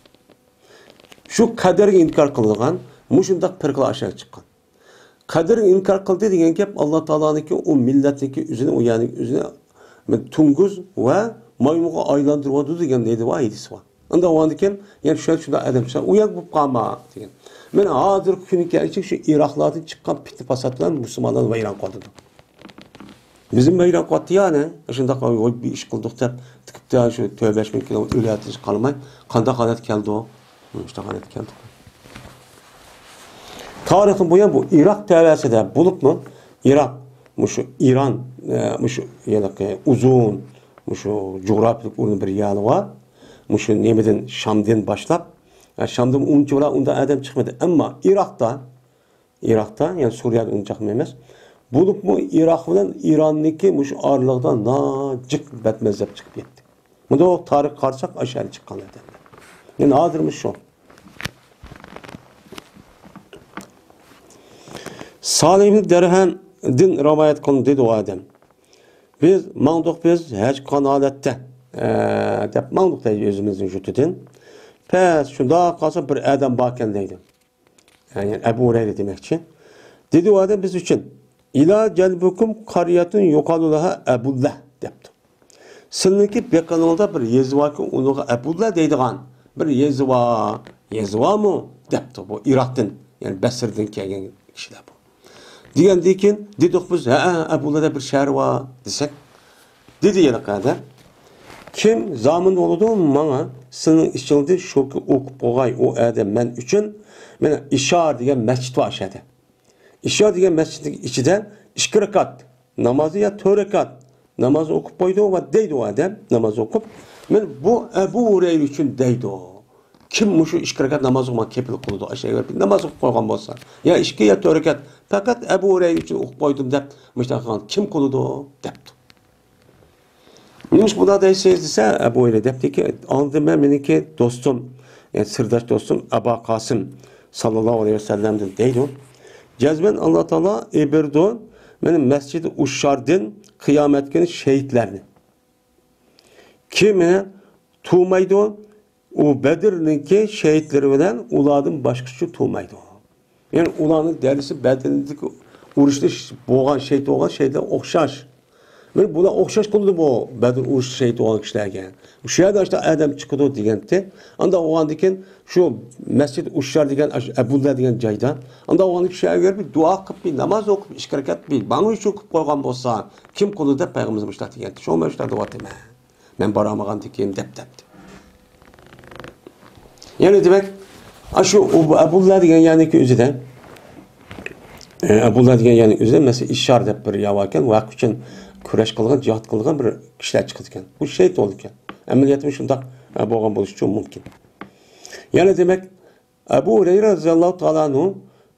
شۇ قەدەرگە ئىنكار قىلىدىغان مۇشۇنداق پىرقىلار ئاشۇ چىققان. قەدەرگە ئىنكار قىلدى دېگەن گەپ ئاللا تائالانىڭكى ئۇ مىللەتنىڭكى ئۆزىنى، ئۇ يەرنىڭكى ئۆزىنى توڭگۇز ۋە مايمۇنغا ئايلاندۇرۇۋاتىدۇ دېگەن دەيدۇ، ھەدىس بار. ئۇنداق بولغاندىكىن، يەنە شۇ، شۇنداق ئادەم چىقسا، ئۇ يەرگە بولۇپ قالما دېگەن. مانا ھازىرقى كۈنگە كەلگۈچە شۇ ئىراقلاردىن چىققان پىتنە پاسات بىلەن مۇسۇلمانلارنى ۋەيران قىلىۋاتىدۇ. بىزنى ۋەيران قىلىۋاتتى يا، ئەنە. شۇنداق، ۋوي، بىر ئىش قىلدۇق دەپ، تىكىپتە شۇ تۆت بەش مىڭ كىلو ئۆلۈۋاتىش قالماي، قانداق ھالەتكە كەلدۇق؟ مۇشۇنداق ھالەتكە كەلدۇق. تارىختىن بۇيان بۇ ئىراق تەۋەسىدە بولۇپمۇ، ئىراق، مۇشۇ ئىران، ئە، مۇشۇ ھېلىقى ئۇزۇن، مۇشۇ جۇغراپىيىلىك ئورنى بىر يەرلىۋا، مۇشۇ نېمىدىن، شامدىن باشلاپ، ئە، شامدىن ئۇنچە بىر ئۇنداق ئادەم چىقمىدى. ئەمما ئىراقتا، ئىراقتا، يەنى سۈرىيەدە ئۇنچە چىقمايمىز. بولۇپمۇ ئىراق بىلەن ئىراننىڭكى مۇشۇ ئارىلىقىدا ناجىق بەتمەززەپ چىقىپ كەتتى. مۇنداق تارىخقا قارىساق، ئاشۇ يەردە چىققان ئادەملەر. يەنى ھازىرمۇ شۇ. سالىھ ئىبن دەرھەمدىن رىۋايەت قىلىندى، دېدى ئۇ ئادەم. بىز ماڭدۇق، بىز ھەج قىلغان ھالەتتە، ئە، دەپ ماڭدۇق دەيدۇ ئۆزىمىزنىڭ يۇرتىدىن. پەس شۇنداق قالسا بىر ئادەم باركەن دەيدۇ. يەنى ئەبۇ ھۇرەيرە دېمەكچى. دېدى ئۇ ئادەم بىز ئۈچۈن، «ئىلا جەنبىكۇم قاريەتۇن يۇقالۇ لەھا ئەبۇللەھ» دەپتۇ. سىلىنىڭكى بېقىنىڭىزدا بىر يېزا باركى، ئۇنىڭغا ئەبۇللەھ دەيدىغان بىر يېزا بار، يېزا بارمۇ؟ دەپتۇ. بۇ ئىراقتىن، يەنى بەسرىدىن كەلگەن كىشىلەر بۇ. دېگەندىن كېيىن دېدۇق بىز، ھەئە، ئەبۇللەھدە بىر شەھەر بار دېسەك، دېدى يەنە قەدەر. كىم زامىن بولىدۇ ماڭا، سېنىڭ ئىچىڭدە شۇكى ئوقۇپ قويغاي ئۇ ئادەم مەن ئۈچۈن، مانا ئىشار دېگەن مەسچىت بار ئاشۇ يەردە. ئىشار دېگەن مەسچىتنىڭ ئىچىدە ئىككى رەكەت نامازى يا تۆت رەكەت ناماز ئوقۇپ قويدى ۋە دەيدۇ ئۇ ئادەم ناماز ئوقۇپ، مەن بۇ ئەبۇ ھۇرەيرە ئۈچۈن دەيدۇ. كىم مۇشۇ ئىككى رەكەت ناماز ئوقۇما كېپىل قىلىدۇ، ئاشۇ يەرگە ناماز ئوقۇپ قويغان بولسا، يا ئىككى يا تۆت رەكەت پەقەت ئەبۇ ھۇرەيرە ئۈچۈن ئوقۇپ قويدۇم دەپ، مۇشۇنداق قىلغان كىم قىلىدۇ؟ دەپتۇ. نېمىشقا بۇنداق دەيسىز دېسە، ئەبۇ ھۇرەيرە دەپتىكى، ئاڭلىدىم مەن مېنىڭكى دوستۇم، يەنى سىرداش دوستۇم ئەبا قاسىم ساللاللاھۇ ئەلەيھى ۋەسەللەمدىن دەيدۇ. جەزمەن ئاللا تائالا ئېبىردۇ مېنى مەسچىدى ئۇششاردىن قىيامەت كۈنى شېھىتلەرنى. كىم تۇمايدۇ؟ ئۇ بەدرنىڭكى شېھىتلىرى بىلەن ئۇلاردىن باشقىسى تۇمايدۇ. يەنى ئۇلارنىڭ دەرىجىسى بەدرىدىكى ئۇرۇشتا ش-، بولغان شېھىت بولغان شېھىتلەر ئوخشاش. مانا بۇلار ئوخشاش قىلىدۇ بۇ بەدر ئۇرۇشتا شېھىت بولغان كىشىلەرگە. شۇ يەردە ئاشۇنداق ئادەم چىقىدۇ دېگەنتى. ئانداق بولغاندىن كېيىن شۇ مەسچىد ئۇششار دېگەن، ئاشۇ ئەبۇللا دېگەن جايدا. ئانداق بولغاندىن كېيىن شۇ يەرگە بېرىپ بىر دۇئا قىلىپ، بىر ناماز ئوقۇپ، ئىككى رەكەت بىر ماڭا ئۈچۈن قىلىپ قويغان بولسا، كىم قىلىدۇ دەپ پەيغەمبىرىمىز مۇشۇنداق دېگەنتى. شۇڭا مەن شۇنداق دەۋاتىمەن. مەن بارالمىغاندىكىن دەپ دەپتۇ. يەنى دېمەك، ئاشۇ ئەبۇللا دېگەن يەرنىڭكى ئۆزىدە، ئە، ئەبۇللا دېگەن يەرنىڭ ئۆزىدە، مەسىلەن، ئىشار دەپ بىر يەر باركەن، ۋە ئۈچۈن كۈرەش قىلغان، جىھاد قىلغان بىر كىشىلەر چىقىدىكەن. بۇ شېھىت بولىدىكەن. ئەمەلىيەتتە شۇنداق، ئە، بولغان بولۇشى مۇمكىن. يەنى دېمەك، ئەبۇ ھۇرەيرە رەزىياللاھۇ تائالا ئەنھۇ،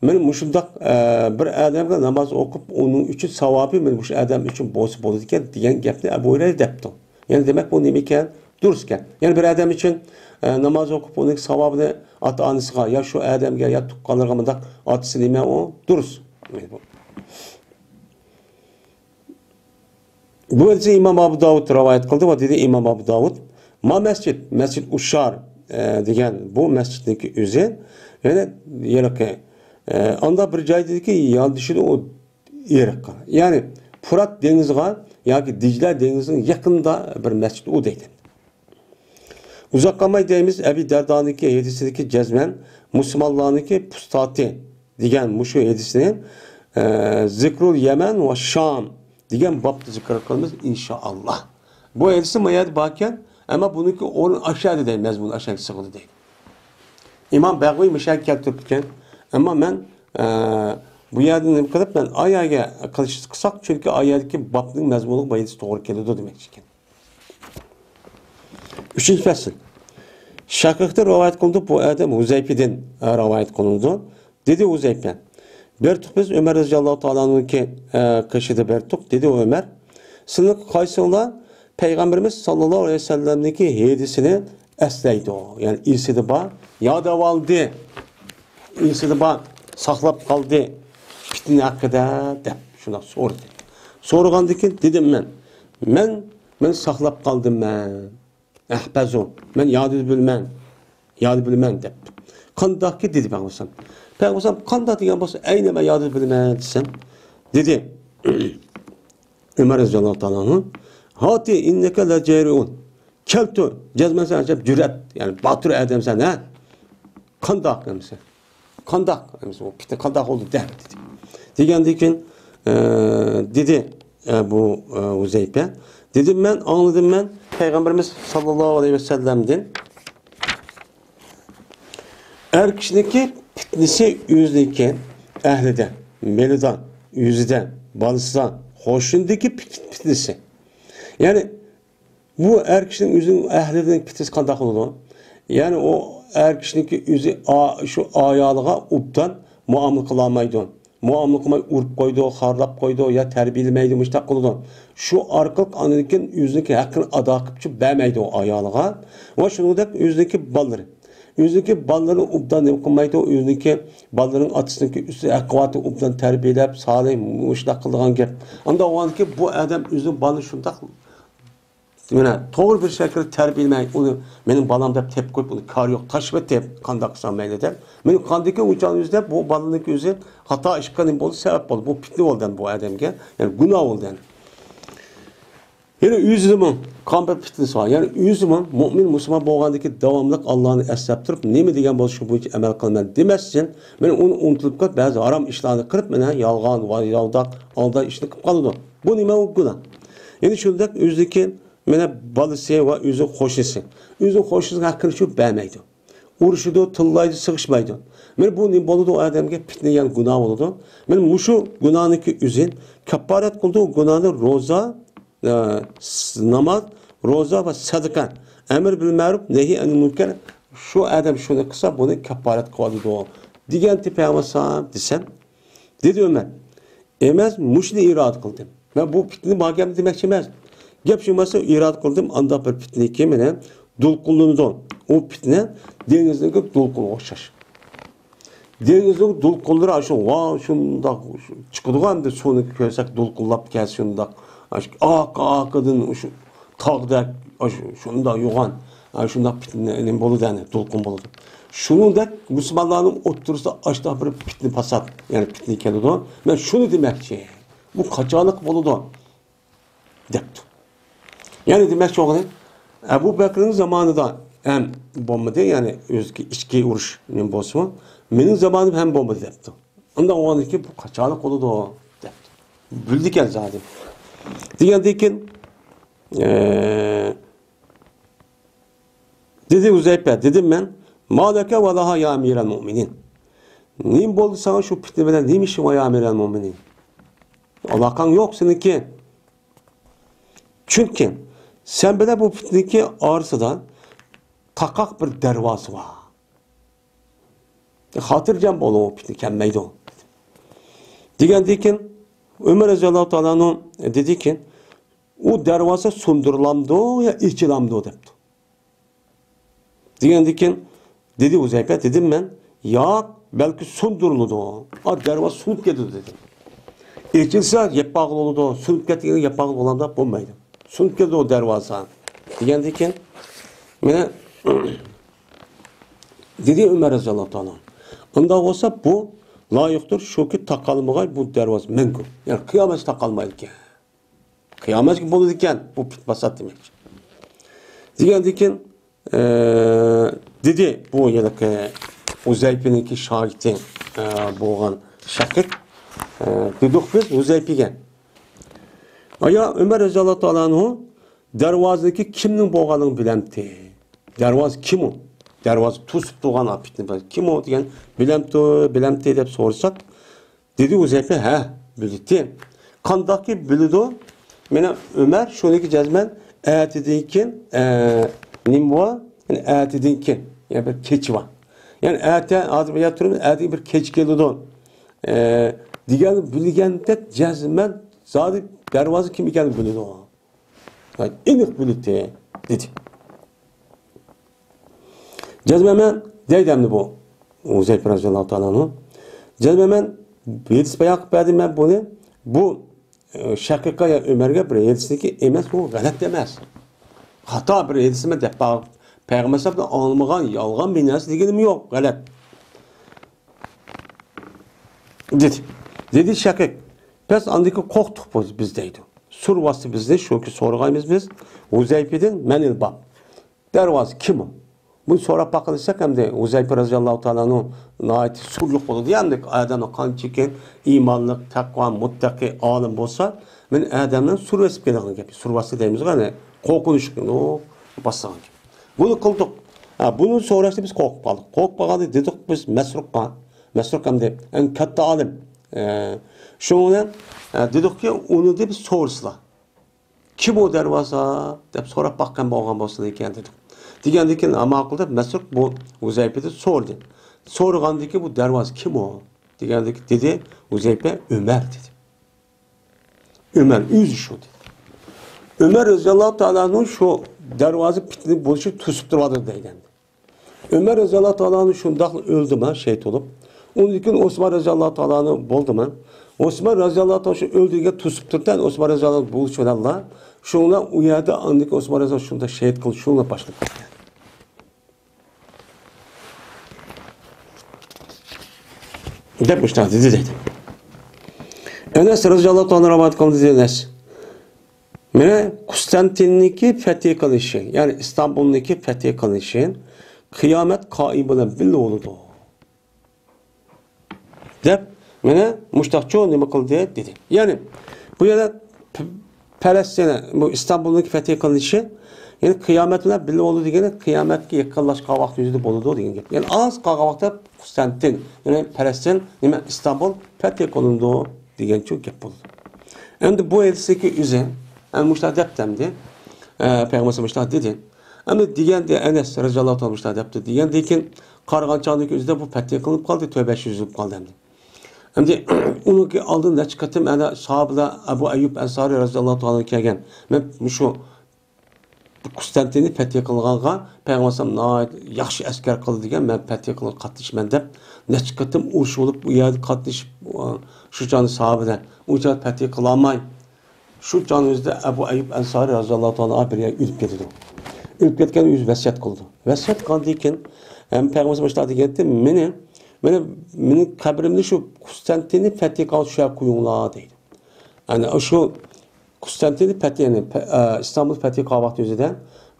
مەن مۇشۇنداق، ئە، بىر ئادەمگە ناماز ئوقۇپ، ئۇنىڭ ئۈچۈن ساۋابى مەن مۇشۇ ئادەم ئۈچۈن بولسا بولىدىكەن دېگەن گەپنى ئەبۇ ھۇرەيرە دەپتۇ. يەنى دېمەك، بۇ نېمە ئىكەن؟ دۇرۇس ئىكەن. يەنى بىر ئادەم ئۈچۈن، ئە، ناماز ئوقۇپ، ئۇنىڭ ساۋابىنى ئاتا-ئانىسىغا يا شۇ ئادەمگە يا تۇغقانلىرىغا مۇنداق ئاتىسى نېمە ئۇ؟ دۇرۇس. بۇ ھەدىسنى ئىمام ئابۇ داۋۇد رىۋايەت قىلدى ۋە دېدى ئىمام ئابۇ داۋۇد، ما مەسچىد، مەسچىد ئۇشار، ئە، دېگەن بۇ مەسچىتنىڭكى ئۆزى، يەنى ھېلىقى، ئە، ئاندا بىر جاي دېدىكى، ياندىشىدۇ ئۇ ئېرىققا. يەنى پۇرات دېڭىزىغا ياكى دىجلە دېڭىزىنىڭ يېقىنىدا بىر مەسچىت ئۇ دەيدۇ. ئۇزاق قالماي دەيمىز، ئەبى دەردانىڭكى ھەدىسىدىكى جەزمەن مۇسۇلمانلارنىڭكى پۇستاتى دېگەن مۇشۇ ھەدىسنى، ئە، زىكرۇل يەمەن ۋە شام دېگەن بابتا زىكىر قىلىمىز، ئىنشائاللا. بۇ ھەدىسى ما يەردە باركەن، ئەمما بۇنىڭكى ئورنى ئاشۇ يەردە دەيدۇ، مەزمۇنى ئاشۇ يەردە سىغىدۇ دەيدۇ. ئىمام بەغۋى مۇشۇ يەرگە كەلتۈرۈپتىكەن، ئەمما مەن، ئە، بۇ يەردە نېمە قىلىپ، مەن ئايەگە قىلىش قىلساق، چۈنكى ئايەدىكى بابنىڭ مەزمۇنىغا بۇ ھەدىس توغرا كېلىدۇ دېمەكچىكەن. ئۈچىنچى پەسىل. شەقىقتىن رىۋايەت قىلىنىدۇ، بۇ ئادەم ھۇزەيپىدىن، ئە، رىۋايەت قىلىنىدۇ. دېدى ھۇزەيپە، بەردۇق بىز ئۆمەر رەزىياللاھۇ تائالا ئەنھۇنىڭكى، ئە، قېشىدا بەردۇق. دېدى ئۆمەر، سىلىڭ قايسىڭلار پەيغەمبىرىمىز ساللاللاھۇ ئەلەيھى ۋەسەللەمنىڭكى ھەدىسىنى ئەسلەيدۇ؟ يەنى ئېسىدە بار، يادىۋالدى. ئېسىدە بار، ساقلاپ قالدى پىتنە ھەققىدە دەپ شۇنداق سورىدى. سورىغاندىن كېيىن دېدىم مەن، مەن، مەن ساقلاپ قالدىم مەن. ئەھپەزۇ، مەن يادىدا بىلىمەن، يادىدا بىلىمەن دەپتۇ. قانداقكى دېدى پەيغەمبەر. پەيغەمبەر قانداق دېگەن بولسا، ئەينە مەن يادىدا بىلىمەن دېسەم، دېدى ئۆمەر رەزىياللاھۇ تائالا ئەنھۇ، ھاتى ئىننەكە لەجەرىئۇن. كەلتۈر، جەزمەن سەن ئەجەب جۈرئەت، يەنى باتۇر ئادەمسەن ھە. قانداق ئەمسە؟ قانداق ئەمسە؟ ئۇ پىتنە قانداق بولدى دە دېدى. دېگەندىن كېيىن، ئە، دېدى، ئە، بۇ، ئە، ھۇزەيپە. دېدىم مەن، ئاڭلىدىم مەن پەيغەمبىرىمىز ساللاللاھۇ ئەلەيھى ۋەسەللەمدىن. ئەر كىشىنىڭكى پىتنىسى ئۆزىنىڭكى ئەھلىدە، مېلىدا، ئۆزىدە، بالىسىدا، قوشنىدىكى پىت-، پىتنىسى. يەنى بۇ ئەر كىشىنىڭ ئۆزىنىڭ ئەھلىدىن پىتنىسى قانداق بولىدۇ؟ يەنى ئۇ ئەر كىشىنىڭكى ئۆزى ئا-، شۇ ئايالىغا ئوبدان مۇئامىلە قىلالمايدۇ. مۇئامىلە قىلماي ئۇرۇپ قويىدۇ، خارلاپ قويىدۇ يا تەربىيەلىمەيدۇ، مۇشۇنداق قىلىدۇ. شۇ ئارقىلىق ئاندىن كېيىن ئۆزىنىڭكى ھەققىنى ئادا قىلىپچۇ بەرمەيدۇ ئايالىغا. ۋە شۇنىڭدەك ئۆزىنىڭكى بالىلىرى. ئۆزىنىڭكى بالىلىرىنى ئوبدان نېمە قىلمايدۇ، ئۆزىنىڭكى بالىلىرىنىڭ ئاتىسىنىڭكى ئۈستىدە ھەققى بارتى ئوبدان تەربىيەلەپ، سالىھ، مۇشۇنداق قىلىدىغان گەپ. ئانداق بولغاندىكىن بۇ ئادەم ئۆزىنىڭ بالىنى شۇنداق مانا توغرا بىر شەكىلدە تەربىيەلىمەي، ئۇنى مېنىڭ بالام دەپ تېپىپ قويۇپ، ئۇنى كارى يوق، تاشلىۋېتىپ، قانداق قىلسام مەيلى دەپ. مېنىڭ قاندىكى ئۇنچىلىك يۈز دەپ، بۇ بالىنىڭكى ئۆزى خاتا ئىش قىلغان بولدى، سەۋەب بولدى. بۇ پىتنە بولدى ئەمدى بۇ ئادەمگە، يەنى گۇناھ بولدى ئەمدى. يەنى ئۆزىدىمۇ قان بىر پىتنىسى بار. يەنى ئۆزىمۇ مۇئمىن، مۇسۇلمان بولغاندىكى داۋاملىق ئاللانى ئەسلەپ تۇرۇپ، نېمە دېگەن بولسا شۇ بويىچە ئەمەل قىلىمەن دېمەستىن، مانا ئۇنى ئۇنتۇلۇپ قېلىپ، بەزى ھارام ئىشلارنى قىلىپ، مانا يالغان ۋە ياۋداق، ئالداش ئىشنى قىلىپ قالىدۇ. بۇ نېمە؟ ئۇ گۇناھ. يەنى شۇنداق ئۆزىدىكى مانا بالىسى ۋە ئۆزى قوشنىسى. ئۆزى قوشنىسىنىڭ ھەققىنى شۇ بەرمەيدۇ. ئۇرۇشىدۇ، تىللايدۇ، سىغىشمايدۇ. مانا بۇ نېمە بولىدۇ؟ ئۇ ئادەمگە پىتنە، يەنى گۇناھ بولىدۇ. مانا مۇشۇ گۇناھنىڭكى ئۆزى كاپپارەت قىلىدۇ، گۇناھنى روزا، ئە، س-، ناماز، روزا ۋە سەدىقە، ئەمر بىل مەرۇپ، نەھى ئەنىل مۇنكەر، شۇ ئادەم شۇنى قىلسا، بۇنى كاپپارەت قىلىۋالىدۇ، دېگەنتى پەيغەمبەر ئەلەيھىسسالام دېسەم، دېدى ئۆمەر، ئەمەس، مۇشۇنى ئىرادە قىلدىم. مەن بۇ پىتنە بار گەپنى دېمەكچى ئەمەس. گەپ شۇ ئەمەس، ئىرادە قىلدىم، ئانداق بىر پىتنىكى مانا دولقۇنلىنىدۇ. ئۇ پىتنە دېڭىزنىڭكى دولقۇنىغا ئوخشاش. دېڭىزنىڭ دولقۇنلىرى ئاشۇ ۋا شۇنداق چىقىدىغۇ، ئەمدى سۇنى كۆرسەك دولقۇنلاپ كەلسە شۇنداق. ئاشۇ ئاقا ئاقىدىن شۇ تاغدەك، ئاشۇ شۇنداق يوغان، ئاشۇنداق پىتنە نېمە بولىدۇ، يەنى دولقۇن بولىدۇ. شۇنىڭدەك مۇسۇلمانلارنىڭ ئوتتۇرىسىدا ئاشۇنداق بىر پىتنە پاسات، يەنى پىتنە كېلىدۇ. مەن شۇنى دېمەكچى. بۇ قاچانلىق بولىدۇ؟ دەپتۇ. يەنى دېمەكچى بولغىنى، ئەبۇ بەكرىنىڭ زامانىدا ھەم بولمىدى، يەنى ئۆزىكى ئىچكى ئۇرۇش نېمە بولسىمۇ، مېنىڭ زامانىمدا ھەم بولمىدى دەپتۇ. ئۇنداق بولغاندىن كېيىن بۇ قاچانلىق بولىدۇ دەپتۇ. بىلىدىكەن زادى. دېگەندىن كېيىن، ئە، دېدى ھۇزەيپە، دېدىم مەن، ما لەكە ۋە لەھا يا ئەمىرەل مۇئمىنىن. نېمە بولدى ساڭا شۇ پىتنە بىلەن، نېمە ئىشىڭ بار يا ئەمىرەل مۇئمىنىن؟ ئالاقەڭ يوق سېنىڭكى. چۈنكى سەن بىلەن بۇ پىتنىكى ئارىسىدا تاقاق بىر دەرۋازا بار. خاتىرجەم بولۇڭ، پىتنە كەلمەيدۇ. دېگەندىن كېيىن ئۆمەر رەزىياللاھۇ تائالا ئەنھۇ دېدىكى، ئۇ دەرۋازا سۇندۇرۇلامدۇ يا ئېچىلامدۇ دەپتۇ. دېگەندىن كېيىن دېدى ھۇزەيپە، دېدىم مەن، ياق، بەلكى سۇندۇرۇلىدۇ. ئا، دەرۋازا سۇنۇپ كېتىدۇ دېدىم. ئېچىلسا يېپىپ بولىدۇ، سۇنۇپ كەتكەندە يېپىپ بولغاندا بولمايدۇ. سۇنۇپ كېتىدۇ دەرۋازا. دېگەندىن كېيىن مانا دېدى ئۆمەر رەزىياللاھۇ تائالا ئەنھۇ، ئۇنداق بولسا بۇ لايىقتۇر، شۇكى تاقالمىغاي بۇ دەرۋازا مەڭگۈ. يەنى قىيامەتكىچە تاقالمايدىكەن. قىيامەتكە بولىدىكەن، بۇ پىت پاسات دېمەكچى. دېگەندىن كېيىن، ئە، دېدى، بۇ ھېلىقى ھۇزەيپىنىڭكى شاگىرتى، ئە، بولغان شەقىق، ئە، دېدۇق بىز ھۇزەيپىگە. ئايا ئۆمەر رەزىياللاھۇ تائالا ئەنھۇ، دەرۋازىدىكى كىمنىڭ بولغانلىقىنى بىلەمتى؟ دەرۋازا كىم ئۇ؟ دەرۋازا توسۇپ تۇرغان ئا پىتنە كىم ئۇ دېگەن، بىلەمتۇ، بىلەمتى دەپ سورىساق، دېدى ھۇزەيپە، ھە، بىلدى. قانداقكى بىلىدۇ؟ مانا ئۆمەر شۇنىڭكى جەزمەن ئەتىدىن كېيىن، ئە، نېمە بار؟ يەنى ئەتىدىن كېيىن، يەنى بىر كېچە بار. يەنى ئەتە، ھازىر بۇ يەردە تۇرىمىز، ئەتىگە بىر كېچە كېلىدۇ. ئە، دېگەن بىلگەندەك جەزمەن زادى دەرۋازا كىم ئىكەنلىكىنى بىلىدۇ. ئېنىق بىلدى، دېدى. جەزمەن مەن دەيدۇ ئەمدى بۇ ھۇزەيپە رەزىياللاھۇ تائالا ئەنھۇ. جەزمەن مەن ھېدىس بايان قىلىپ بەردىم مەن بۇنى. بۇ، ئە، شەقىقە يا ئۆمەرگە بىر ھېدىسنىكى ئەمەس، بۇ غەلەت ئەمەس. خاتا بىر ھېدىس ئەمەس دەپ باغ-، پەيغەمبەر ئەلەيھىسسالام ئاڭلىمىغان يالغان بىر نەرسە دېگىنىم يوق، غەلەت. دېدى. دېدى شەقىق. بەس ئاندىن كېيىن قورقتۇق بىز، بىز دەيدۇ. سورىۋاتسا بىزنى، شۇكى سورىغايمىز بىز. ھۇزەيپىدىن مەنىل باب. دەرۋازا كىم ئۇ؟ بۇنى سوراپ باققىلى دېسەك، ئەمدى ھۇزەيپە رەزىياللاھۇ تائالا ئەنھۇ ناھايىتى سۈرلۈك بولىدۇ. ئەمدى ئادەمنىڭ قانچىكى ئىمانلىق، تەقۋا، مۇتتەقى، ئالىم بولسا، مەن ئادەمنىڭ سۈرۈۋېسىپ كېلىدىغان گەپ. سۈرۈۋاتسا دەيمىزغۇ، يەنى قورقۇنچ، ئۇ، باسىدىغان گەپ. بۇنى قىلدۇق. ھە، بۇنى سوراشتا بىز قورقۇپ قالدۇق. قورقۇپ قالغاندا دېدۇق بىز مەسرۇققا. مەسرۇق ئەمدى ئەڭ كاتتا ئالىم. ئە، شۇنىڭ بىلەن، ئە، دېدۇقكى، ئۇنى دە بىز سورىسىلا. كىم ئۇ دەرۋازا؟ دەپ سوراپ باققان بولغان بولسىلا ئىكەن دېدۇق. دېگەندىن كېيىن، ماقۇل دەپ مەسرۇق بۇ ھۇزەيپىدىن سورىدى. سورىغاندىن كېيىن، بۇ دەرۋازا كىم ئۇ؟ دېگەندىن كېيىن دېدى، ھۇزەيپە ئۆمەر دېدى. ئۆمەر ئۆزى شۇ دېدى. ئۆمەر رەزىياللاھۇ تائالا ئەنھۇ شۇ دەرۋازا پىتنە بولۇشى توسۇپ تۇرۇۋاتىدۇ دەيدۇ ئەمدى. ئۆمەر رەزىياللاھۇ تائالا ئەنھۇ شۇنداقلا ئۆلدىمۇ، شېھىت بولۇپ. ئۇندىن كېيىن ئوسمان رەزىياللاھۇ تائالا ئەنھۇ بولدىمۇ؟ ئوسمان رەزىياللاھۇ تائالا شۇ ئۆلدۈرگەن توسۇپ تۇرۇپتۇ، ئوسمان رەزىياللاھۇ بولۇش بىلەنلا. شۇڭلا ئۇ يەردە ئاندىن كېيىن ئوسمان رەزىياللاھۇ شۇنداق شېھىت قىلىش شۇنداق باشلىنىپ كەتكەن. دەپ مۇشۇنداق دېدى دەيدۇ. ئەنەس رەزىياللاھۇ تائالا رىۋايەت قىلدى دېدى ئەنەس. مانا قۇستانتىننىكى پەتھى قىلىنىشى، يەنى ئىستانبۇلنىكى پەتھى قىلىنىشى قىيامەت قائىم بىلەن بىللە بولىدۇ. دەپ، مانا مۇشتاقچۇ نېمە قىلدى دېدى. يەنى بۇ يەردە پ-، پەلەستىن، بۇ ئىستانبۇلنىڭ پەتھى قىلىنىشى، يەنى قىيامەت بىلەن بىللە بولىدۇ دېگەنى، قىيامەتكە يېقىنلاشقان ۋاقىت يۈزىدە بولىدۇ دېگەن گەپ. يەنى ئاز قالغان ۋاقىتتا قۇستانتىن، يەنى پەلەستىن، نېمە، ئىستانبۇل پەتھى قىلىنىدۇ دېگەن شۇ گەپ بولىدۇ. ئەمدى بۇ ھەدىستىكى ئۆزى، ئەمدى مۇشۇنداق دەپتۇ ئەمدى، ئە، پەيغەمبەر مۇشۇنداق دېدى. ئەمدى دېگەندە ئەنەس رەزىياللاھۇ تائالا مۇشۇنداق دەپتۇ دېگەندىن كېيىن قارىغان چاغدىكى ئۆزىدە بۇ پەتھى قىلىنىپ قالدى، تۆۋە بەش يۈز يۈزۈپ قالدى ئەمدى. ئەمدى ئۇنىڭكى ئالدىن نەچچە قېتىم ئەنە ساھابىلەر ئەبۇ ئەييۇب ئەنسارى رەزىياللاھۇ تائالا كەلگەن. مەن مۇشۇ قۇستانتىننى پەتھى قىلغانغا پەيغەمبەر ئەلەيھىسسالام ناھايىتى ياخشى ئەسكەر قىلدى دېگەن، مەن پەتھى قىلغىلى قاتنىشىمەن دەپ، نەچچە قېتىم ئۇرۇش بولۇپ، ئۇ يەردە قاتنىشىپ، شۇ چاغدا ساھابىلەر ئۇ چاغدا پەتھى قىلالماي، شۇ چاغنىڭ ئۆزىدە ئەبۇ ئەييۇب ئەنسارى رەزىياللاھۇ تائالا بىر يەر ئۆلۈپ كېتىدۇ. ئۆلۈپ كەتكەندە ئۆزى ۋەسىيەت قىلىدۇ. ۋەسىيەت قىلغاندىن كېيىن، ھەم پەيغەمبەر مۇشۇنداق دېگەنتى، مېنى، مېنى، مېنىڭ قەبرىمنى شۇ قۇستانتىننى پەتھى قىلغان شۇ يەرگە قويۇڭلار دەيدۇ. يەنى شۇ قۇستانتىننى پەتھى، يەنى پە-، ئە، ئىستانبۇل پەتھى قىلغان ۋاقتى ئۆزىدە،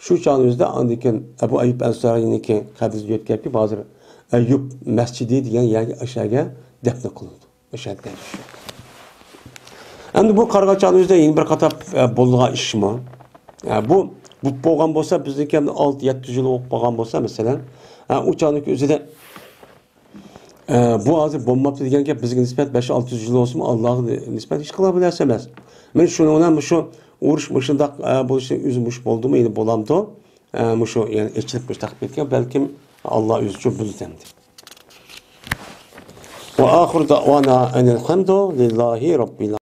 شۇ چاغنىڭ ئۆزىدە ئاندىن كېيىن ئەبۇ ئەييۇب ئەنسارىنىڭكى قەبرىسى يۆتكەپ كېلىپ، ھازىر ئەييۇب مەسچىدى دېگەن يەرگە، ئاشۇ يەرگە دەپنە قىلىنىدۇ. ئەمدى بۇ قارىغاچانىمىزدا يەنە بىر قاتار، ئە، بولىدىغان ئىشمۇ؟ ئە، بۇ، بۇ بولغان بولسا، بىزنىڭكى ئەمدى ئالتە، يەتتە يۈز يىل بولۇپ قالغان بولسا، مەسىلەن، ئە، ئۇ چاغنىڭكى ئۆزىدە، ئە، بۇ ھازىر بولماپتۇ دېگەن گەپ بىزگە نىسبەت بەش، ئالتە يۈز يىل بولسىمۇ، ئاللاغا نىسبەت ھېچقانداق بىر نەرسە ئەمەس. مەن شۇنىڭ بىلەن مۇشۇ ئۇرۇش مۇشۇنداق، ئە، بولۇشى ئۆزى مۇشۇ بولدىمۇ، يەنە بولامدۇ؟ ئە، مۇشۇ، يەنى ئېچىلىپ مۇشۇنداق بىتكەن، بەلكىم ئاللا ئۆزىچۇ بىلدى ئەمدى. وآخر دعوانا أن الحمد لله رب العالمين.